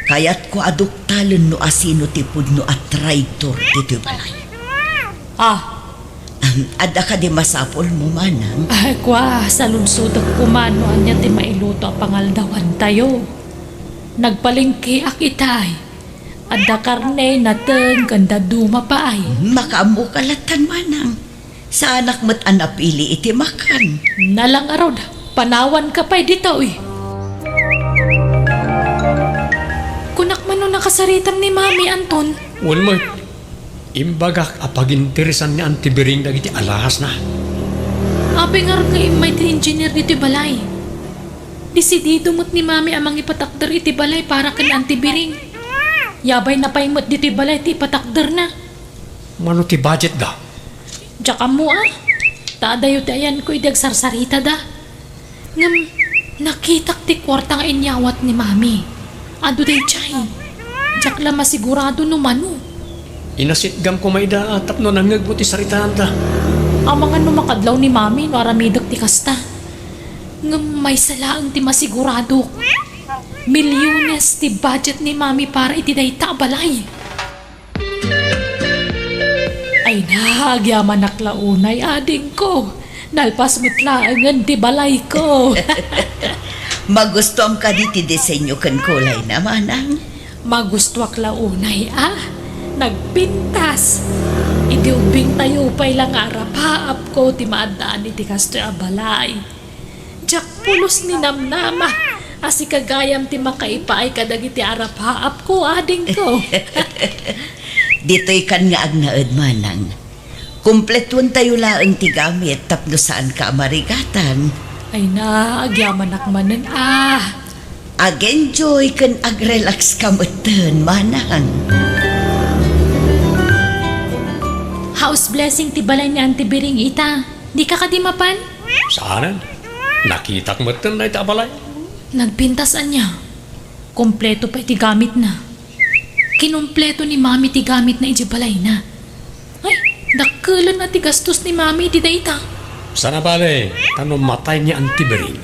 kayatko a duktalen no asino ti pudno a traitor ditoy balay. Ah. Ahem, adda kadi masapulmo, manang? Ah, kua, saludsodek koma no ania ti mailuto a pangaldawantayo. Nagpalengkeak itay. Adda karne, nateng, ken dadduma pay. Makaammoka lattan, manang. Saanak met a napili iti makan. Nala ngarud, panawanka pay ditoy. Kunak man no nakasaritam ni Mami, Anton. Wen met, imbagak a paginteresan ni Auntie Biring dagiti alahasna. Apay ngarud nga immay ti engineer ditoy balay? Desidido met ni Mami a mangipatakder iti balay para ken Auntie Biring. Yabayna pay met ditoy balay ti ipatakderna. Mano ti budgetda? Diak ammo a. Ta adayo ti ayanko idi agsarsaritada. Ngem nakitak ti kuarta nga inyawat ni Mami. Adu daydiay. Diak la masigurado no mano. Inasitgam koma ida tapno nangngegmo ti saritaanda. Amangan no makadlaw ni Mami no aramidek ti kasta. Ngem maysa laeng ti masiguradok. Milyones ti budget ni Mami para iti dayta a balay. Ay na, agyamanak la unay, adingko. Nalpas met laengen ti balayko. Magustuam kadi ti disenyo ken kulayna, manang? Magustuak la unay a nagpintas. Iti ubbingtayo pay la nga arapaapko ti maaddaan iti kastoy a balay. Diak pulos ni namnama a sika gayam ti makaipaay kadagiti arapaapko, adingko. Ditoy kan nga agnaed, manang. Kumpletuentayo laeng ti gamit tapno saanka a marigatan. Ay na, agyamanak manen a. Ag-enjoy ken ag-relax ka metten, manang. House blessing ti balay ni Auntie Biring ita. Dika kadi mapan? Saanen. Nakitak metten dayta a balay. Nagpintas ania? Kompleto pay ti gamitna. Kinumpleto ni Mami ti gamitna idiay balayna. Ay, dakkelen a ti gastos ni Mami iti dayta. Saan a bale, ta no matay ni Auntie Biring,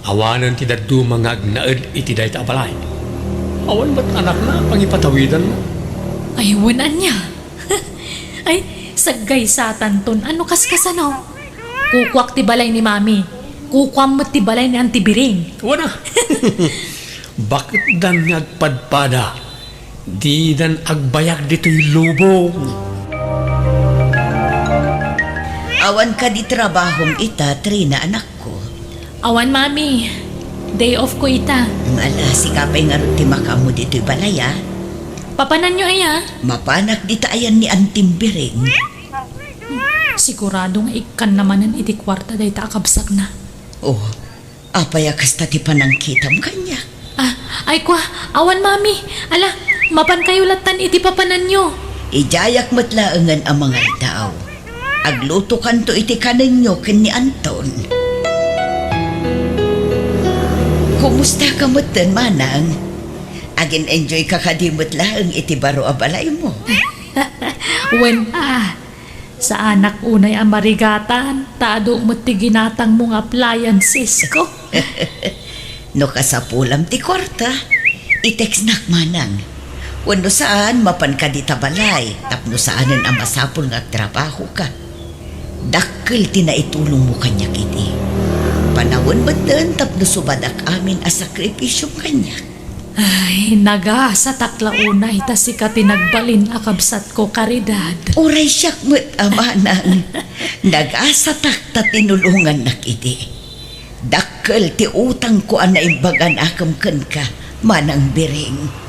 awanen ti dadduma nga agnaed iti dayta a balay. Awan met anakna a pangipatawidanna. Ay, wen ania? Ay, saggaysatanton a no kaskasano. Kukuak ti balay ni Mami. Kukuam met ti balay ni Auntie Biring. Wen a. Baketdan nga agpadpada. Didan agbayag ditoy lubong. Awan kadi trabahom ita, Trina, anakko? Awan, Mami. Day off ko ita. Ala, sika pay ngarud ti makaammo ditoy balay, a? Papananyo aya? Mapanak dita ayan ni Auntie Biring. Sigurado nga ikkanna manen iti kuarta dayta a kabsatna. Oh, apay a kasta ti panangkitam kaniak? Ah, ay kua, awan, Mami. Ala, mapankayo lattan iti papananyo. Idiayak met laengen a mangaldaw. Aglutokanto iti kanenyo ken ni Anton. Kumusta ka metten, manang? Agin-enjoy ka kadi met laeng iti baro a balaymo? Wen a, saanak unay a marigatan, ta adu met ti ginatangmo nga appliancesko. No kasapulam ti kuarta, i-textnak manang. Wenno saan, mapanka dita balay, tapno saanen a masapul nga agtrabahoka. Dakkel ti naitulongmo kaniak idi. Panawen metten tapno subadak amin a sakripisiom kaniak. Ay, nagasatak la unay ta sika ti nagbalin a kabsatko, Caridad. Uray siak met a manang. Nagasatak ta tinulongannak idi. Dakkel ti utangko a naimbag a naakem kenka, Manang Biring.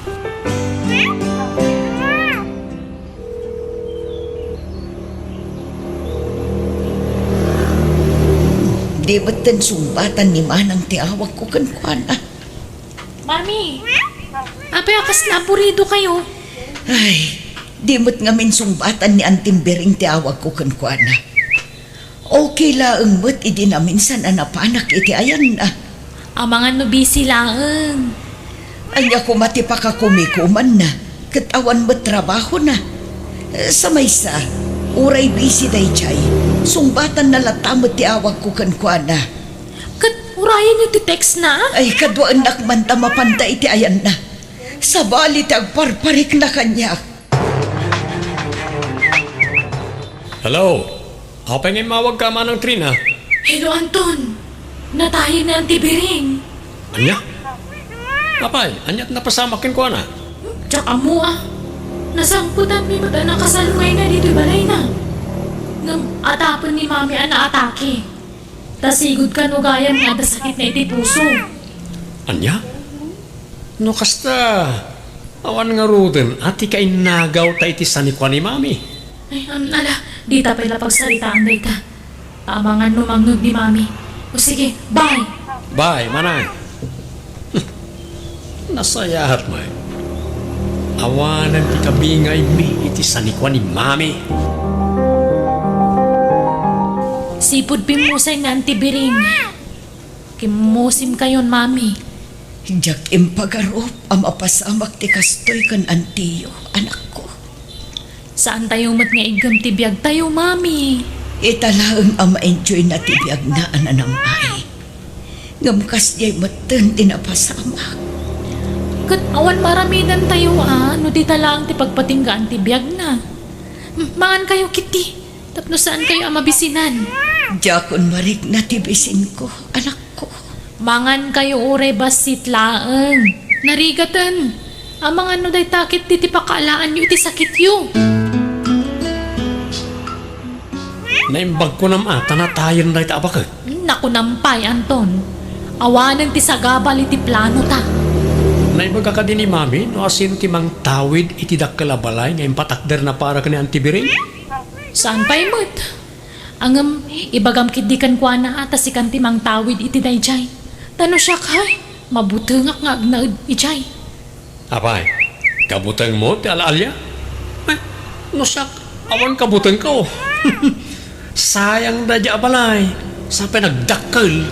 Di metten sungbatan ni Manang ti awagko kenkuana. Mami, apay a kasla apuridokayo? Ay, di met ngamin sungbatan ni Antim Biring ti awagko kenkuana. Okay laeng met idi naminsan a napanak iti ayanna. Amangan no busy laeng. Ania koma ti pakakumikumanna, ket awan met trabahona. Sa maysa, uray busy daydiay, sungbatanna latta met ti awagko kenkuana. Ket urayenyo ti textna? Ay, kaduaennak man ta mapanda iti ayanna. Sabali ti agparparikna kaniak. Hello? Apay nga immawagka, Manang Trina? Hello, Anton. Natayen ni Anti Biring. Ania? Apay, ania't napasamak kenkuana? Diak ammo a. Nasangpetanmi met a nakasalungayna ditoy balayna. Ngem atapen ni Mami a naatake. Ta sigud kano gayam nga adda sakitna iti puso. Ania? No kasta, awan ngaruden a ti kainnagawta iti sanikua ni Mami. Ay, am, ala, dita pay la pagsaritaan dayta. Amangan no mangngeg ni Mami. O sige, bye! Bye, manang. Nasayaat met. Awanen ti kabingaymi iti sanikua ni Mami. Sipud pimmusay nga Auntie Biring. Kimmusimkayon, Mami. Diak impagarup a mapasamak ti kastoy ken antiyo, anakko. Saantayo met nga iggem ti biagtayo, Mami. Ita laeng a ma-enjoyna ti biagna a nanam-ay. Ngem kasdiay metten ti napasamak. Ket awan maaramidantayo a no dita laeng ti pagpatinggaan ti biagna. Hmm, mangankayo ketdi, tapno saankayo a mabisinan. Diakon marikna ti bisinko, anakko. Mangankayo uray bassit laeng. Narigaten. Amangan no dayta ketdi ti pakaalaanyo iti sakityo. Naimbagko nam a ta natayen dayta a baket. Nakunam pay, Anton. Awanen ti sagabal iti planota. Naibaga kadi ni Mami no asino ti mangtawid iti dakkel a balay nga impatakderna para ken ni Auntie Biring? Saan pay met? Ngem ibagam ketdi kenkuana a ta sikan ti mangtawid iti daydiay. Ta no siak, hay, mabutengak nga agnaed idiay. Apay, kabutengmo ti al-alia? Eh, no siak, awan kabutengko. Sayang daydiay a balay, sa pay nagdakkel.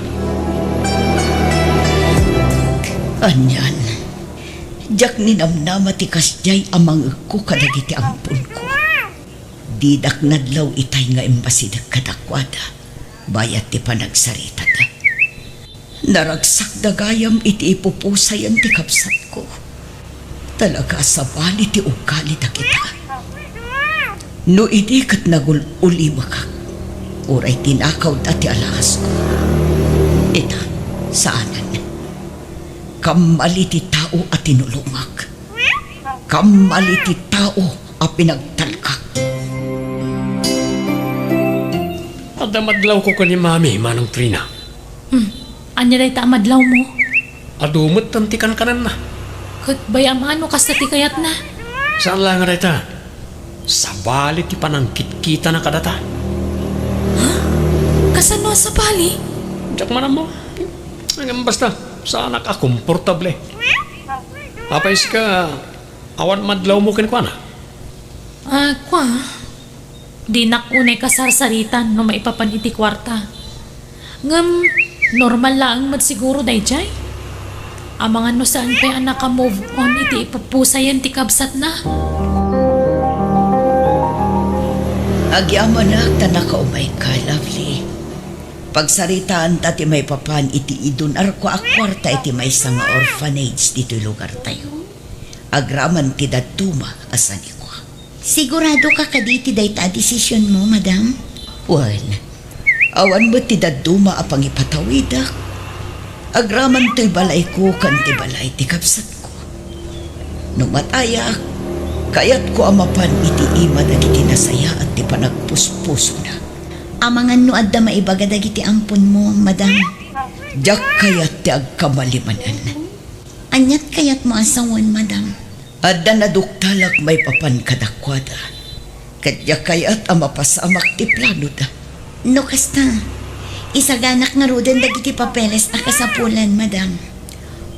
Anian, diak ninamnama ti kasdiay a mangngegko kadagiti amponko. Didak nadlaw itay nga immasideg kadakuada bayat ti panagsaritada. Naragsakda gayam iti ipupusayen ti kabsatko. Talaga a sabali ti ugali dagita. No idi ket nagul-ulimekak, uray tinakawda ti alaasko. Ita, saanen. Kammali ti tao a tinulongak. Kammali ti tao a pinagtalkak. Adda madlawko ken ni Mami, Manong Trina. Hmm. Ania dayta a madlawmo? Adu metten ti kankanenna. Ket bay-am a no kasta ti kayatna. Saan la nga dayta. Sabali ti panangkitkitana kadata. Ha? Kasano a sabali? Diak man ammo. Ngem basta, saanak a komportable. Apay sika, awan madlawmo kenkuana? Ah, kua, dinak unay kasarsaritan no maipapan iti kuarta. Ngem, normal laeng met siguro daydiay. Amangan no saan pay a naka-move on iti ipupusayen ti kabsatna. Agyamanak ta nakaumayka, Lovely. Pagsaritaanta ti maipapan iti idunarko a kuarta iti maysa nga orphanage ditoy lugartayo. Agraman ti dadduma a sanikua. Siguradoka kadi iti dayta a desisionmo, madam? Wen, awan met ti dadduma a pangipatawidak. Agraman toy balayko ken ti balay ti kabsatko. No matayak, kayatko a mapan iti ima dagiti nasayaat ti panagpuspusona. Amangan no adda maibaga dagiti amponmo, madam? Diak kayat ti agkamali manen. Aniat kayatmo a sawen, madam? Adda naduktalak maipapan kadakuada, ket diak kayat a mapasamak ti planoda. No kasta, isaganak ngaruden dagiti papeles a kasapulan, madam.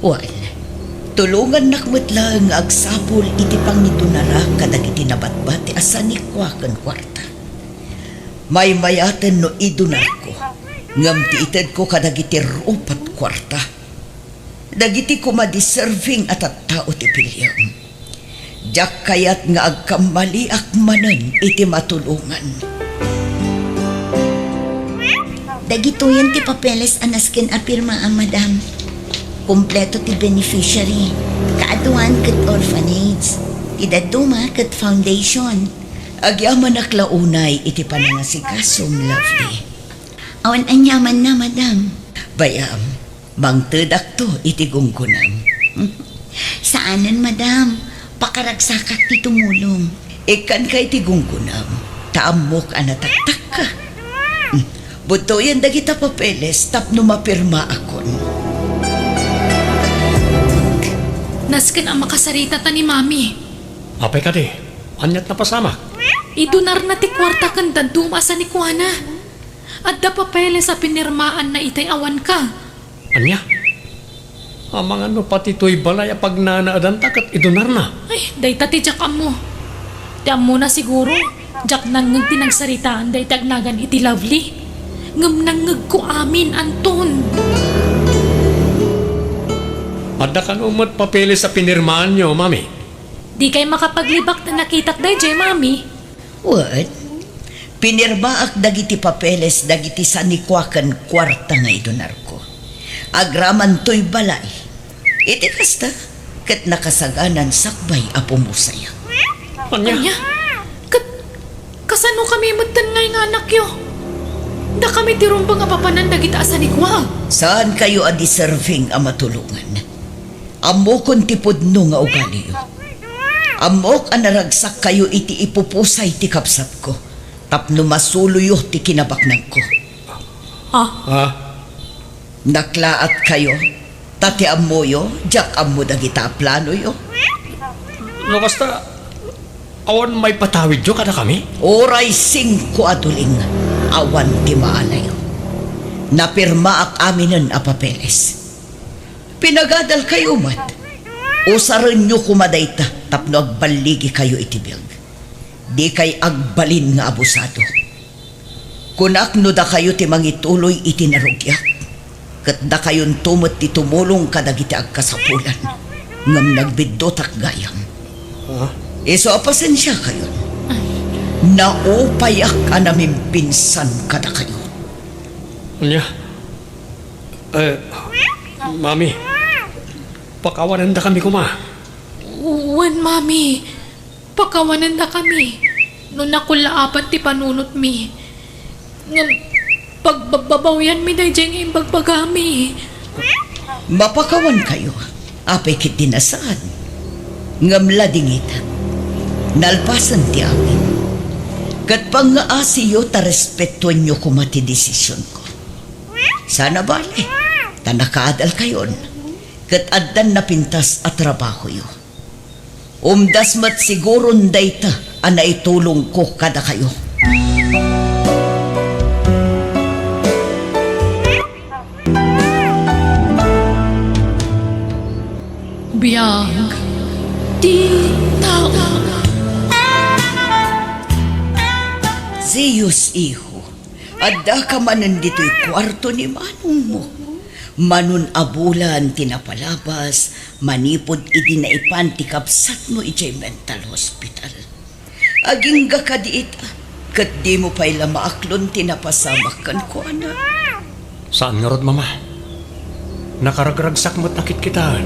Wen, tulongannak met laeng nga agsapul iti pangidunarak kadagiti nabatbati a sanikua ken kuarta. Maymayaten no idunarko, ngem ti itedko kadagiti rupat kuarta. Dagiti koma deserving a tattao ti piliem. Diak kayat nga agkammaliak manen iti matulongan. Dagitoyen ti papeles a nasken a pirma a madam. Kompleto ti beneficiary, kaaduan ket orphanage, ti dadduma ket foundation. Agyamanak la unay iti panangasikasom, Lovely. Awan aniamanna, madam. Bay-am, mangtedakto iti gunggonam. Saanen, madam. Pakaragsakak ti tumulong. Ikkanka iti gunggonam, ta ammok a nataktakka. Budtoyen dagita papeles tapno mapirmaakon. Nasken a makasaritata ni Mami. Apay kadi, aniat napasamak? Idunarna ti kuarta ken dadduma a sanikuana. Adda papeles a pinirmaanna itay awanka. Ania? Amangan no pati toy balay a pagnanaedanta ket idunarna. Ay, dayta ti diak ammo. Ti ammona siguro, diak nangngeg ti nagsaritaan dayta agnagan iti Lovely. Ngem nangngegko amin, Anton. Adda kano met papeles a pinirmaanyo, Mami? Dikay makapaglibak ta nakitak daydiay, Mami. Wen, pinirmaak dagiti papeles dagiti sanikuaken kuarta nga idunarko. Agraman toy balay. Iti kasta, ket nakasaganan sakbay a pumusayak. Ania? Ania? Ket kasano kami metten nga inganakyo? Dakami ti rumbeng a papanan dagita a sanikua. Saan kayo a deserving a matulongan. Ammokon ti pudno nga ugaliyo. Ammok a naragsak kayo iti ipupusay ti kabsatko tapno masuloyo ti kinabaknangko. Ah? Ah? Naklaat kayo, ta ti ammoyo, diak ammo dagita a planoyo. No kasta, awan maipatawidyo kadakami? Uray singko a tuling, awan ti maalayo. Napirmaak aminen a papeles. Pinagadal kayo met. Usarenyo koma dayta tapno agballigi kayo iti biag. Dikay agbalin nga abusado. Kunak no dakayo ti mangituloy iti narugiak, ket dakayonto met ti tumulong kadagiti agkasapulan, ngem nagbiddutak gayam. Ah? Isu a pasensiakayon. Naupayak a namimpinsan kadakayo. Ania? Eh, Mami, pakawanendakami koma. Wen, Mami, pakawanendakami no nakulaapan ti panunotmi. Ngem pagbabbabawianmi daydiay nga imbagbagami. Mapakawankayo, apay ketdi a saan. Ngem ladingitak, nalpasen ti amin. Ket pangngaasiyo ta respetuenyo koma ti desisionko. Saan a bale, ta nakaadalkayon, ket addan napintas a trabahoyo. Umdas met siguron dayta a naitulongko kadakayo. Biag ti tao. Zeus, iho, addaka manen ditoy kuarto ni manongmo. Manon a bulan ti napalabas manipud idi naipan ti kabsatmo idiay mental hospital. Agingga kadi ita, ket dimo pay la maaklon ti napasamak kenkuana. Saan ngarud, Mama. Nakaragragsak met a kitkitaen.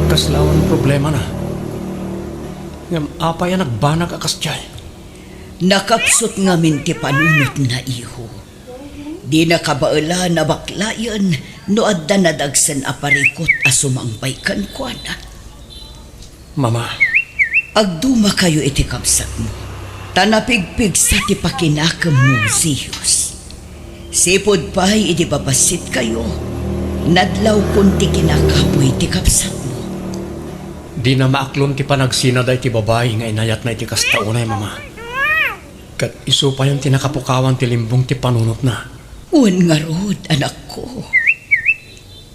Kasla awan problemana. Ngem apay a nagbanag a kasdiay? Nakapsut ngamin ti panunotna, iho. Dina kabaelan a baklayen no adda nadagsen a parikut a sumangbay kenkuana. Mama. Agdumakayo iti kabsatmo, ta napigpigsa ti pakinakemmo, Zeus. Sipud pay idi babassitkayo, nadlawkon ti kinakapuy ti kabsatmo. Dina maaklon ti panagsina daytoy babai nga inayatna iti kasta unay, Mama. Ket isu payen ti nakapukawan ti limbong ti panunotna. Wen ngarud, anakko.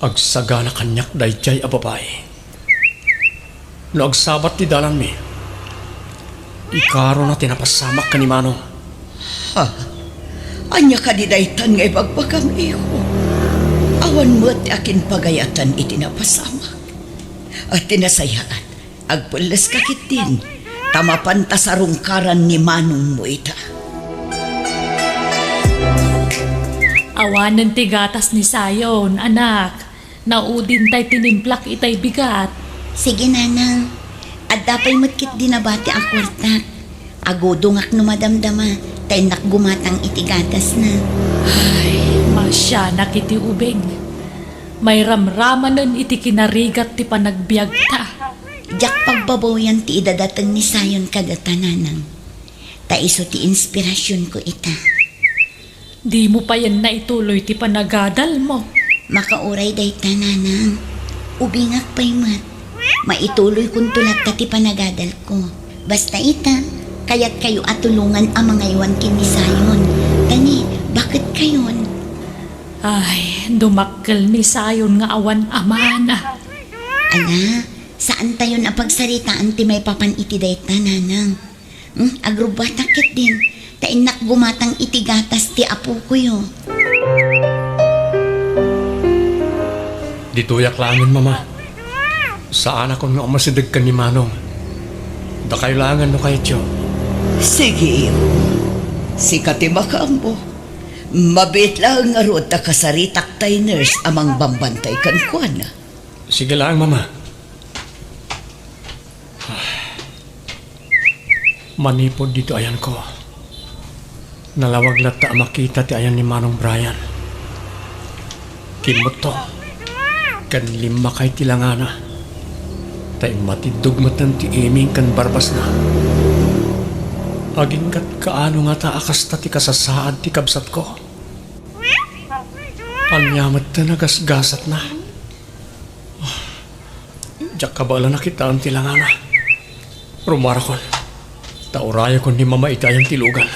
Agsagana kaniak daydiay a babai. No agsabat ti dalanmi, ikarona ti napasamak ken ni Manong. Ha? Ania kadi daytan nga ibagbagam, iho? Awan met ti akinpagayatan iti napasamak. A, ti nasayaat, agpelleska ketdin, ta mapanta sarungkaran ni manongmo ita. Awanen ti gatas ni Zion, anak. Naudin tay tinimplak itay bigat. Sige, nanang. Adda pay met ketdi nabati a kuartak. Agudongak no madamdama, ta innak gumatang iti gatasna. Ay, masianak iti ubing. Mairamramanen iti kinarigat ti panagbiagta. Diak pagbabawian ti idadateng ni Zion kadata, nanang. Ta isu ti inspirasionko ita. Dimo payen naituloy ti panagadalmo. Makauray dayta, nanang. Ubingak pay met. Maituloykonto latta ti panagadalko. Basta ita, kayatkayo a tulongan a mangaywan ken ni Zion. Tani, baket kayon? Ay, dumakkel ni Zion nga awan amana. Ala, saantayon a pagsaritaan ti maipapan iti dayta, nanang. Hmm, agrubbuatak ketdin, ta innak gumatang iti gatas ti apokoyo. Ditoyak laengen, Mama. Saanakon nga umasideg ken ni Manong. Dakayo laengen no kayatyo. Sige, iho. Sika ti makaammo. Mabiit laeng ngarud ta kasaritak tay nurse a mangbambantay kenkuana. Sige laeng, Mama. Manipud ditoy ayanko, nalawag latta a makita ti ayan ni Manong Brian. Kimmutto, ken limmakay ti langana, ta immatiddog metten ti iming ken barbasna. Agingga't kaano ngata a kasta ti kasasaad ti kabsatko? Ania metten a gasgasatna? Diak kabaelan a kitaen ti langana. Rumuarakon, ta urayakon ni Mama iti ayan ti lugan.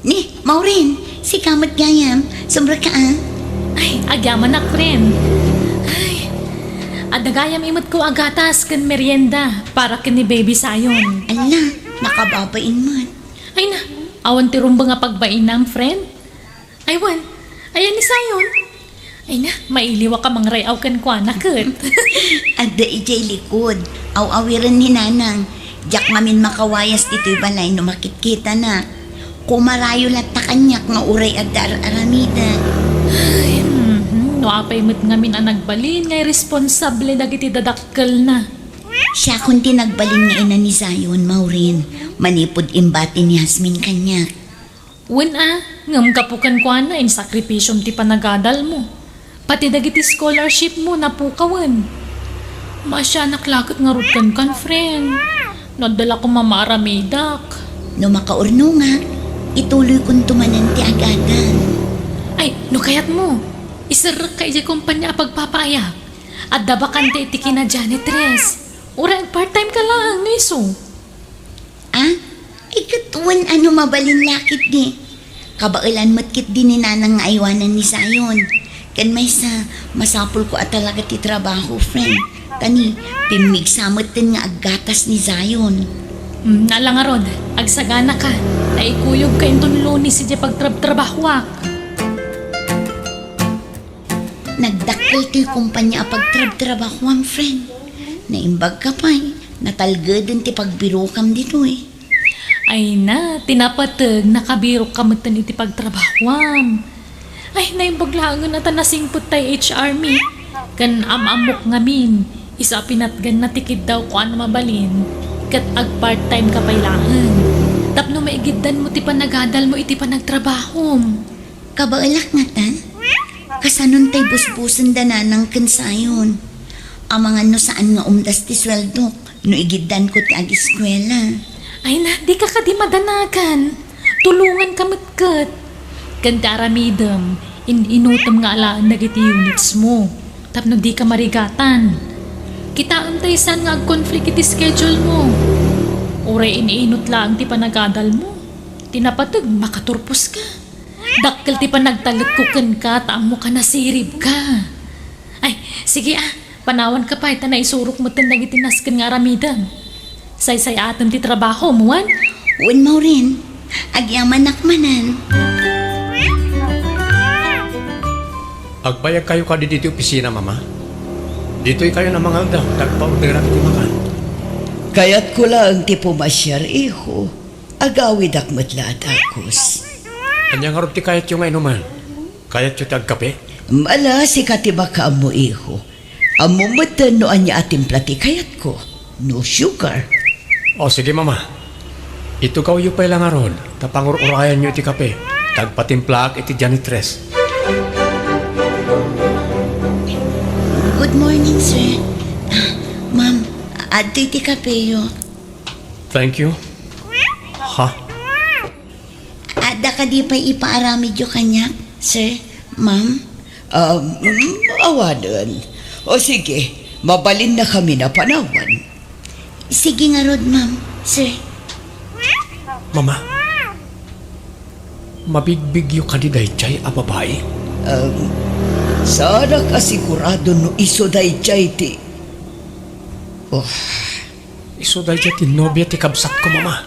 Ni, Maureen, sika met gayam. Sumrekka, a. Ay, agyamanak, friend. Ay, adda gayam imetko a gatas ken merienda para ken ni Baby Zion. Ala, nakababain met. Ay na, awan ti rumbeng a pagbainam, friend? Ay wen, ayan ni Zion? Ay na, mailiwak a mangray-aw kenkuana ket. Adda idiay likod. Aw-awiren ni Nanang. Diak ngamin makawayas ditoy balay no makitkitanak. Kumarayo latta kaniak nga uray adda ar-aramiden. Ay, mhm. No apay met ngamin a nagbalin nga irresponsable dagiti dadakkelna. Siakon ti nagbalin nga ina ni Zion, Maureen, manipud imbati ni Jasmine kaniak. Wen a, ngem gapu kenkuana, insakripisyom ti panagadalmo. Pati dagiti scholarshipmo napukawen. Maasianak la ket ngarud kenkan, friend. No adda la koma maaramidak. No makaurnongak, ituloykonto manen ti agadal. Ay, no kayatmo, iserrekka idiay kompania a pagpapaayab. Adda bakante iti kina janitress. Uray part-time ka laeng, no isu. Ah? Ay, ket wen a no mabalin la ketdi. Kabaelan met ketdi ni Nanang nga aywanen ni Zion. Ken maysa, masapulko a talaga ti trabaho, friend. Ta ni, pimmigsa metten nga aggatas ni Zion. Hmm, ala ngarud, agsaganaka. Ta ikuyogka inton Lunes idiay pagtrabtrabahoak. Nagdakkel toy kompania a pagtrabtrabahoam, friend. Naimbagka pay, natalgeden ti pagbirokam ditoy. Ay na, ti napateg, nakabirokka metten iti pagtrabahoam. Ay, naimbag laengen a ta nasingpet tay H R mi. Ken am-ammok ngamin, isu a pinatganna ti kiddawko a no mabalin, ket ag-part-time ka pay laeng. Tapno maigiddanmo ti panagadalmo iti panagtrabahom. Kabaelak ngata? Kasanon tay busbusen da Nanang ken Zion? Amangan no saan nga umdas ti sueldok no igiddanko ti ageskuela. Ay na, dika kadi madanagan. Tulonganka met ket. Ken ti aramidem, in-inutem nga alaen dagiti units mo. Tapno dika marigatan. Kitaem tay saan nga ag-conflict iti schedule mo. Uray in-inut laeng ti panagadal mo. Ti napateg, makaturpos ka. Dakkel ti panagtalekko kenka, ta ammoka nasiribka. Ay, sige a, panawanka pay ta naisurok metten dagiti nasken nga aramidem. Saysay-atem ti trabahom, wen? Wen, Maureen. Agyamanak manen. Agbayagkayo kadi ditoy opisina, Mama? Ditoykayon a mangaldaw, ta agpa-orderak iti makan. Kayatko laeng ti pumasiar, iho. Agawidak met la a dagus. Ania ngarud ti kayatyo nga inumen? Kayatyo ti agkape? Ala, sika ti makaammo, iho. Ammom metten no ania a timpla ti kayatko. No sugar. O, sige, Mama. Itugawyo pay la ngarud, ta pangur-urayanyo iti kape. Ta agpatimplaak iti janitress. Good morning, sir. Ah, ma'am, adtoy ti kapeyo. Thank you. Ha? Adda kadi pay ipaaramidyo kaniak, sir, ma'am? Um, mm, awanen. O sige, mabalinnakami a panawan. Sige ngarud, ma'am. Sir. Mama, mabigbigyo kadi daydiay a babai? Um, saanak a sigurado no isu daydiay ti... Oh. Isu daydiay ti nobia ti kabsatko, Mama.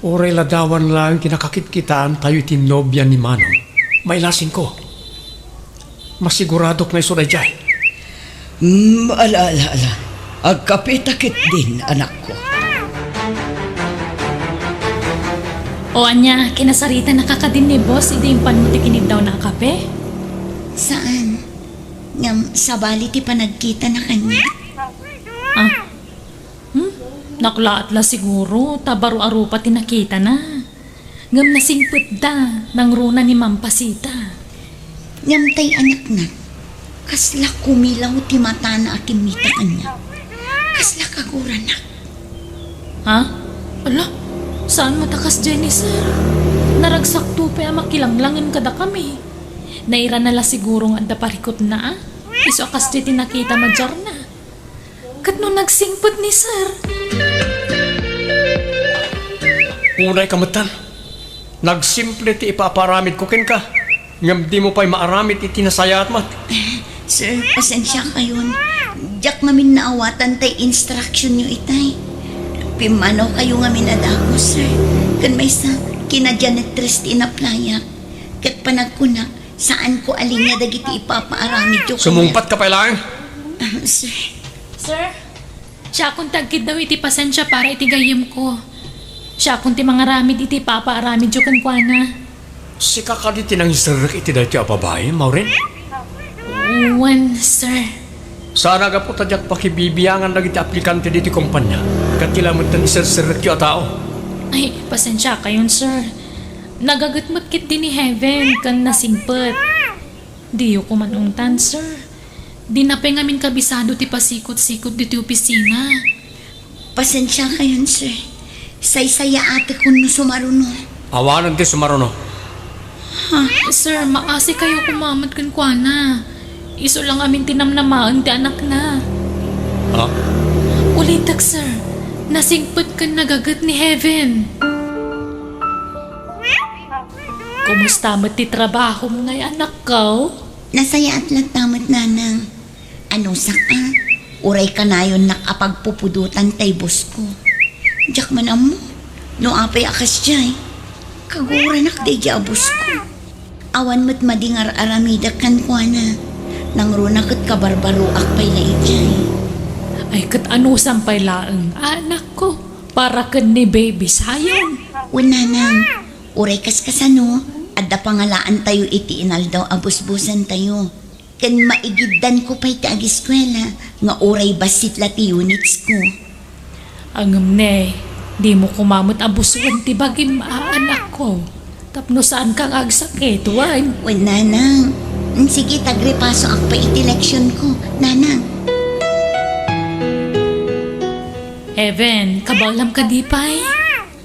Uray ladawan laeng ti nakakitkitaan tayo iti nobia ni Manong. Mailasingko. Masiguradok nga isu daydiay. Hmm, ala, ala, ala. Agkapita ketdin, anakko. O ania, kinasaritanaka kadin ni boss idi impanmo ti kiniddawna a kape? Saan. Ngem sabali ti panagkitana kaniak. Ah. Hmm? Naklaat la siguro, ta baro a rupa ti nakitana. Ngem nasingpetda, nangruna ni Ma'am Pasita. Ngem tay anakna, kasla kumilaw ti matana a kimmita kaniak. Kasla kaguranak. Ha? Ala, saan met a kasdiay ni Sir? Naragsakto pay a makilanglangen kadakami. Nairana la siguro nga adda parikutna, a? Isu a kasdiay ti nakita madiarna. Ket no nagsingpet ni Sir? Unayka metten. Nagsimple ti ipapaaramidko kenka, ngem dimo pay maaramid iti nasayaat met. Sir, pasensiakayon. Diak ngamin naawatan tay instructionyo itay. Pimmanaw kayo ngamin a dagus, sir. Ken maysa, kina-janitress ti inaplayak. Ket panagkunak, saanko a linya dagiti ipapaaramidyo kaniak. Sumungpatka pay laeng. Ah, sir. Sir, siakon ti agkiddaw iti pasensia para iti gayyemko. Siakon ti mangaramid iti ipapaaramidyo kenkuana. Sika kadi ti nangiserrek iti daytoy a babai, Maureen? Wen, sir. Saan a gapu ta diak pakibibiangan dagiti aplikante ditoy kompania, ket ti laeng metten iserserrekyo a tao. Ay, pasensiakayon, sir. Nagaget met ketdi ni Heaven ken nasingpet. Diyo koma untan, sir. Dina pay ngamin kabisado ti pasikot-sikot ditoy opisina. Pasensiakayon, sir. Saysayaatekon no sumaruno. Awanen ti sumaruno. Ha? Sir, maasikayo koma met kenkuana. Isu la ngamin ti namnamaen ti anakna. Ha? Ulitek, sir. Nasingpet ken nagaget ni Heaven. Kumusta met ti trabahom ngay, anakko? Nasayaat latta met, nanang. Anusak a, uray kanayonnak a pagpupudotan tay boss ko. Diak man ammo no apay a kasdiay. Kaguranak daydiay a boss ko. Awan met madi nga ar-aramidek kenkuana. Nangruna ket kabarbaroak pay la idiay. Ay, ket anusam pay laeng, anakko, para ken ni Baby Zion. Wen, nanang, uray kaskasano, adda pangalaantayo iti inaldaw a busbusentayo. Ken maigiddanko pay ti agiskuela nga uray bassit la ti units ko. Ngem ne, dimo koma met abusoen ti bagim, a, anakko, tapno saanka nga agsakit, wen? Wen, nanang. Sige, tagripasoak pay iti leksionko, nanang. Heaven, kabaelam kadi pay?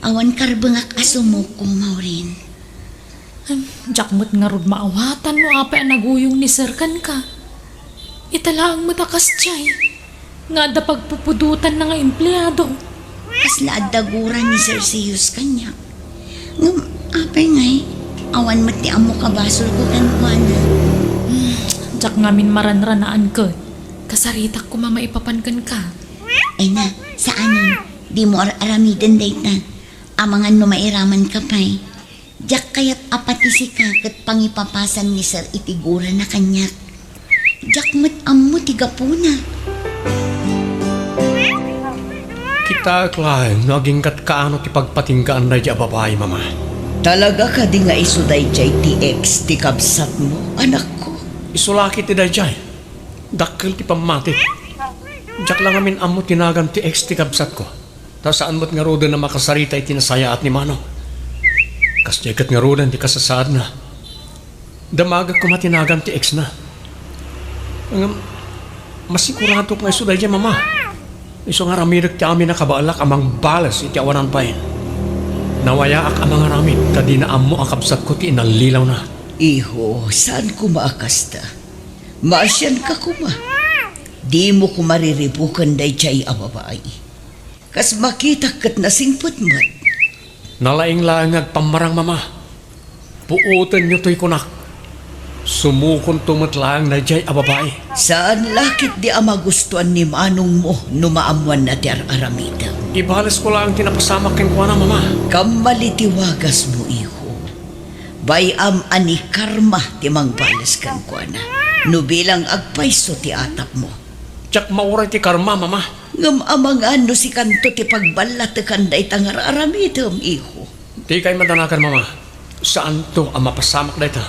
Awan karbengak a sumoko, Maureen. Em, diak met ngarud maawatan no apay a naguyong ni Sir kenka. Ita laeng met a kasdiay nga adda pagpupudotanna nga empleado. Kasla adda gura ni Sir Zeus kaniak. Ngem apay ngay, awan met ti ammo kabasolko kenkuana. Hmm, diak ngamin maranranaan ket kasaritak koma maipapan kenka. Ay na, saanen, dimo ar-aramiden dayta. Amangan no mairamanka pay. Diak kayat a pati sika ket pangipapasan ni Sir iti gurana kaniak. Diak met ammo ti gapuna. Kitaek laeng no agingga't kaano ti pagpatinggaan daydiay a babai, Mama. Talaga kadi nga isu daydiay ti ex ti kabsatmo, anakko? Isu la ketdi daydiay. Dakkel ti pammati. Diak la ngamin ammo ti nagan ti ex ti kabsatko. Ta saan met ngaruden a makasarita iti nasayaat ni Manong. Kasdiay ket ngaruden ti kasasaadna. Damagek koma ti nagan ti ex-na. Ngem, masiguradok nga isu daydiay, Mama. Isu nga aramidek ti amin a kabaelak a mangbales iti awanan pay. Nawayaak a mangaramid ta dina ammo a kabsatko ti inallilawna. Iho, saan koma a kasta? Maasianka koma. Dimo koma riribuken daydiay a babai. Kas makitak ket nasingpet met. Nalaing laeng nga agpammarang, Mama. Puotenyo toy kunak. Sumukonto met laeng daydiay a babai. Saan la ketdi a magustuan ni manongmo no maammoanna ti ar-aramidem. Ibalesko laeng ti napasamak kenkuana, Mama. Kammali ti wagasmo, iho. Bay-am a ni karma ti mangbales kenkuana no bilang agpayso ti atapmo. Diak mauray ti karma, Mama. Ngem amangan no sikanto ti pagballatekan dayta nga ar-aramidem, iho. Dikay madanagan, Mama. Saanto a mapasamak dayta.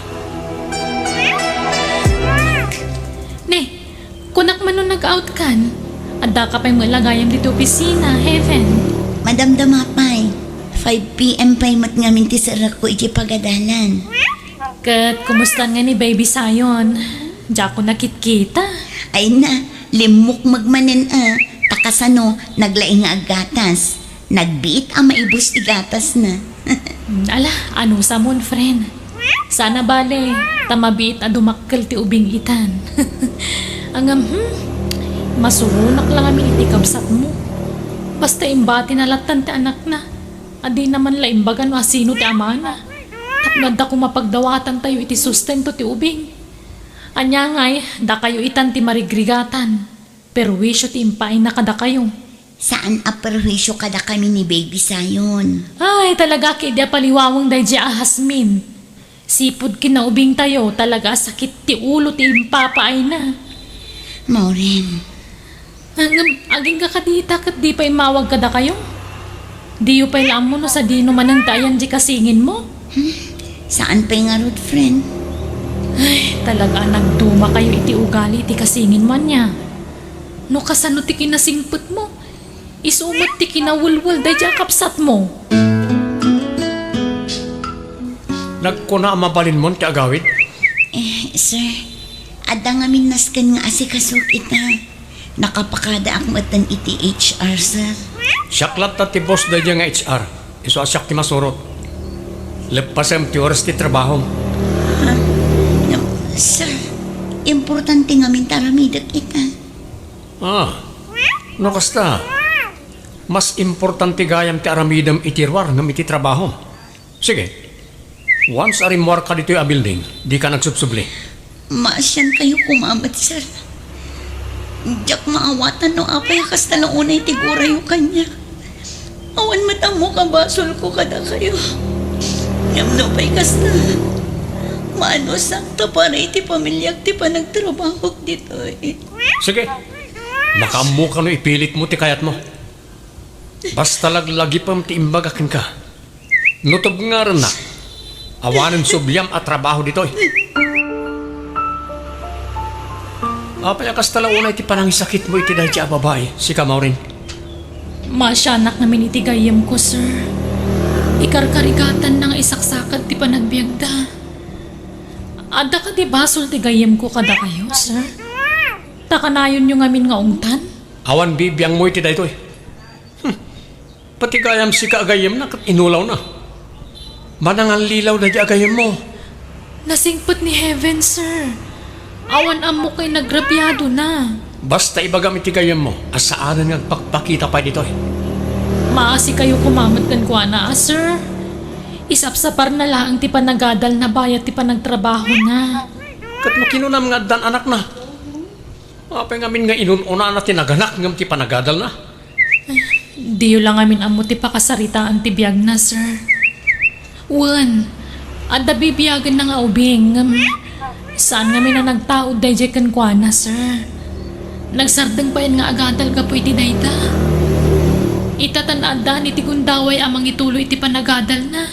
Ne, kunak man no nag-out kan? Addaka pay met la gayam ditoy opisina, Heaven. Madamdama pay. Five P M pay met ngamin ti serrekko iti pagadalan. Ket kumusta nga ni Baby Zion? Diakon nakitkita. Ay na, limmukmeg manen a. Ta kasano, naglaing nga aggatas. Nagbiit a maibus ti gatasna. Hmm, ala, anusamon, friend. Saan a bale, ta mabiit a dumakkel ti ubing itan. Ngem, hmm, masuronak la ngamin iti kabsatmo. Basta imbatina lattan ti anakna. A dina man la imbaga no asino ti amana. Tapno adda koma pagdawatantayo iti sustento ti ubing. Ania ngay, dakayo itan ti marigrigatan. Perwisyo ti impaayna kadakayo. Saan a perwisyo kadakami ni Baby Zion. Ay, talaga ketdi a paliwaweng daydiay a Jasmine. Sipud kinaubingtayo, talaga a sakit ti ulo ti impapaayna. Maureen. Ah, ngem, agingga kadi ita ket di pay immawag kadakayo? Diyo pay la ammo no sadino manen ti ayan di kasinginmo? Hmm? Saan pay ngarud, friend? Ay, talaga a nagdumakayo iti ugali ti kasinginmo ania. No kasano ti kinasingpetmo, isu met ti kinawelwel daydiay a kabsatmo. Nagkuna a mabalinmon ti agawid? Eh, sir, adda ngamin nasken nga asikasok ita. Nakapakadaak metten iti H R, sir. Siak latta ti boss daydiay nga H R. Isu a siak ti masurot. Leppasem ti oras ti trabahom. Ha? No, sir, importante ngamin ti aramidek ita. Ah, no kasta, mas importante gayam ti aramidem iti ruar ngem iti trabahom. Sige. Once a rimmuarka ditoy a building, dika nagsubsubli. Maasiankayo koma met, sir. Diak maawatan no apay a kasta la unay ti gurayo kaniak. Awan met ammo a basolko kadakayo. Ngem no pay kasta, maanusak ta para iti pamiliak ti panagtrabahok ditoy. Sige. Makaammoka no ipilitmo ti kayatmo. Basta laglagipem ti imbaga kenka. No tubngarennak, awanen subliam a trabaho ditoy. Apay a kasta la unay ti panangisakitmo iti daydiay a babai, sika, Maureen? Maasianak ngamin iti gayyemko, sir. Ikarkarigatanna nga isaksakad ti panagbiagda. Adda kadi basol ti gayyemko kadakayo, sir? Ta kanayonyo ngamin nga ungtan? Awan bibiangmo iti daytoy. Hmm. Pati gayam sika a gayyemna ket inulawna. Manangallilaw daydiay a gayyemmo. Nasingpet ni Heaven, sir. Awan ammok nga inagrabiadona. Basta ibagam iti gayyemmo a saanen nga agpakpakita pay ditoy. Maasikayo koma met kenkuana, a, sir. Isapsaparna laeng ti panagadalna bayat ti panagtrabahona. Ket no kinunam nga addan anakna? Apay ngamin nga inun-unana ti naganak ngem ti panagadalna? Diyo la ngamin ammo ti pakasaritaan ti biagna, sir. Wen, adda bibiagenna nga ubing, ngem saan ngamin a nagtaud daydiay kenkuana, sir. Nagsardeng payen nga agadal gapu iti dayta. Ita ta naaddaan iti gundaway a mangituloy iti panagadalna.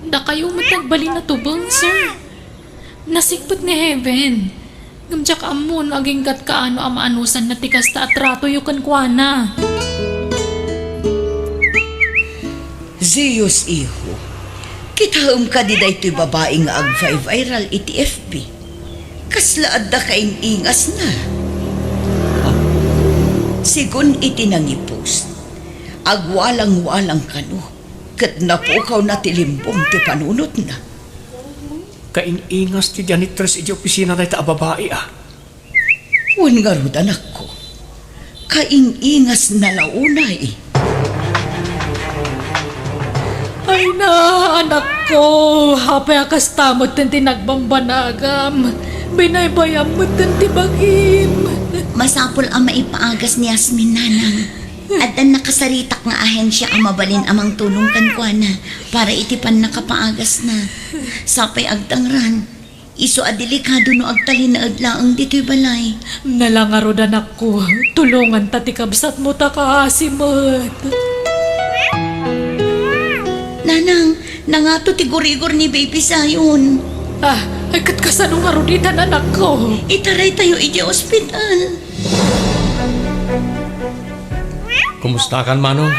Dakayo met nagbalin a tubeng, sir. Nasingpet ni Heaven. Ngem diak ammo no agingga't kaano a maanusanna ti kasta a tratoyo kenkuana. Zeus, iho, kitaem kadi daytoy babai nga agviral iti F B? Kasla adda kaing-ingasna. Segun iti nangipost, agwalangwalang kano, ket napukawna ti limbong ti panunotna. Kaing-ingas ti janitress iti opisina dayta a babai, a. Wen ngarud, anakko, kaing-ingasna la unay. Ay na, anakko, apay a kasta metten ti nagbambanagam? Binaybayam metten ti bagim. Masapul a maipaagas ni Yasmin, nanang. Addan nakasaritak nga ahensia a mabalin a mangtulong kenkuana para iti pannakapaagasna. Sapay agtangran, isu a delikado no agtalinaed laeng ditoy balay. Nala ngarud, anakko, tulonganta ti kabsatmo ta kaasi met. Nanang, nangato ti gurigor ni Baby Zion. Ah, ay, ket kasano ngarud ita, anakko? Itaraytayo idiay ospital. Kumustakan, Manong?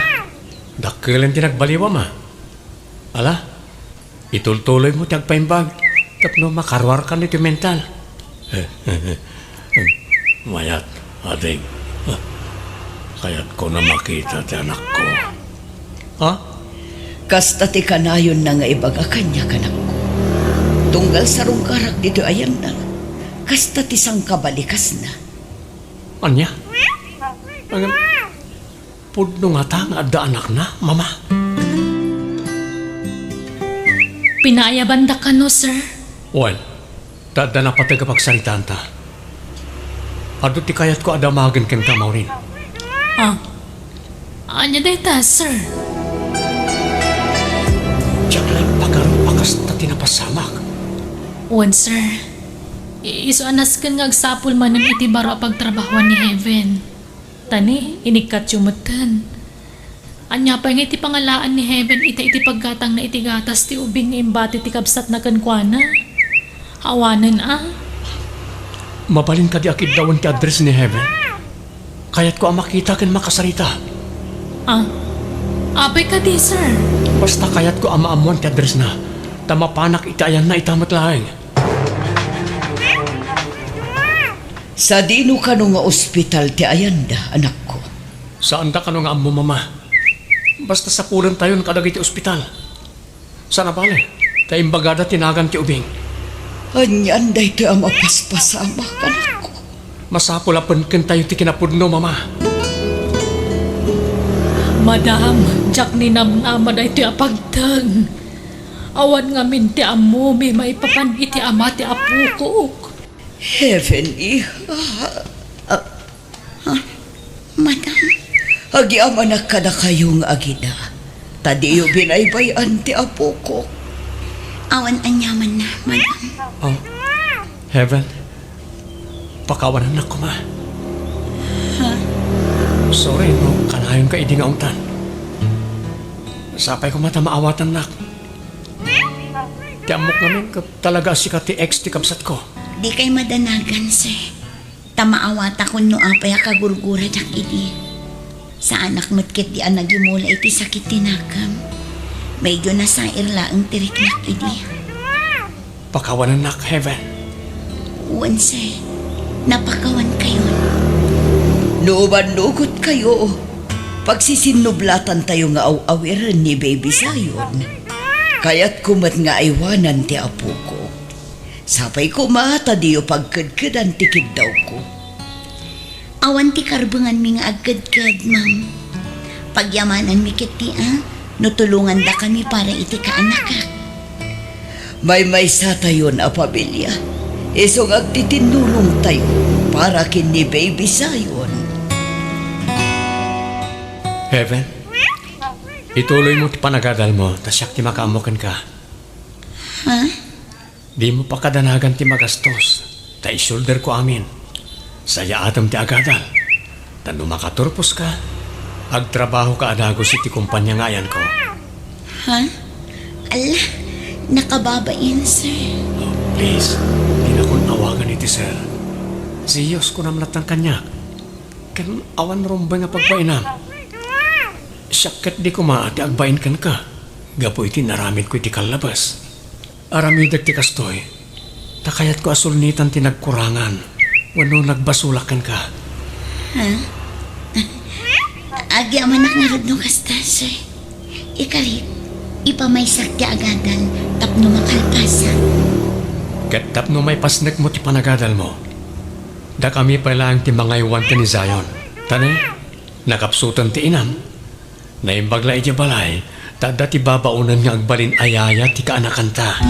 Dakkelen ti nagbaliwam, a. Ala, itultuloymo ti agpaimbag tapno makaruarkan iti mental. Mayat, ading. Kayatko a makita ti anakko. Ha? Kasta ti kanayonna nga ibaga kaniak, anakko. Tunggal sarungkarak ditoy ayanda, kasta ti sangkabalikasna. Ania? Ngem, pudno ngata nga adda anakna, Mama? Pinaayabanda kano, sir? Wen, ta adda napateg a pagsaritaanta. Adu ti kayatko a damagen kenka, Maureen. Ah, ania dayta, sir? Diak laeng pagarup a kasta ti napasamak. Wen, sir. I-, isu a nasken nga agsapul manen iti baro a pagtrabahoan ni Heaven. Ta ni, inikkatyo metten. Ania pay nga iti pangalaan ni Heaven ita iti paggatangna iti gatas ti ubing nga imbati ti kabsatna kenkuana? Awanen a. Mabalin kadi a kiddawen ti address ni Heaven? Kayatko a makita ken makasarita. Ah, apay kadi, sir? Basta kayatko a maammoan ti addressna, ta mapanak iti ayanna ita met laeng. Sadino kano nga ospital ti ayanda, anakko? Saanda kano nga ammo, Mama. Basta sapulentayon kadagiti ospital. Saan a bale, ta imbagada ti nagan ti ubing. Anian daytoy a mapaspasamak, anakko? Masapul a penkentayo ti kinapudno, Mama. Madam, diak ninamnama daytoy a pagteng. Awan ngamin ti ammomi maipapan iti ama ti apokok. Heaven, iha. Ah, ah, madam. Agyamanak kadakayo nga agina, ta diyo binaybay-an ti apokok. Awan aniamanna, madam. Oh, Heaven, pakawanannak koma. Ha? Sorry no kanayonka idi nga ungtan. Sapay koma ta maawatannak. Ti ammok ngamin ket talaga a sika ti ex ti kabsatko. Dikay madanagan, sir. Ta maawatakon no apay a kagurguradak idi. Saanak met ketdi a nagimula iti sakit ti nakem. Medyo nasair laeng ti riknak idi. Pakawanennak, Heaven. Wen, sir. Napakawankayon. No umannugotkayo, pagsisinnublatan tayo nga aw-awiren ni Baby Zion. Kayatko met nga aywanan ti apoko. Sapay koma ta diyo pagkedkedan ti kiddawko. Awan ti karbenganmi nga agkedked, ma'am. Pagyamananmi ketdi a no tulongandakami para iti kaanakak. Maymaysatayon a pamilia, isu nga agtitinnulongtayo para ken ni Baby Zion. Heaven, ituloymo ti panagadalmo, ta siak ti makaammo kenka. Ha? Dimo pakadanagan ti magastos, ta isulderko amin. Sayaatem ti agadal, ta no makaturposka, agtrabahoka a dagus iti kompania nga ayanko. Ha? Ala, nakababain, sir. Oh, please, dinakon awagan iti sir. Si Diyos kunam latta kaniak. Ken awan rumbeng a pagbainam. Siak ketdi koma ti agbain kenka, gapu iti naramidko iti kallabas. Aramidek ti kastoy, ta kayatko a sulnitan ti nagkurangan wenno nagbasolak kenka. Ha? Agyamanak ngarud no kasta, sir. Ikarit, ipamaysak ti agadal tapno makalpasak. Ket tapno maipasnekmo ti panagadalmo, dakami pay laeng ti mangaywan ken ni Zion. Ta ne, nakapsuten ti inam, Naimbag la idiay balay, ta adda ti babaonen nga agbalin a yaya ti kaanakanta.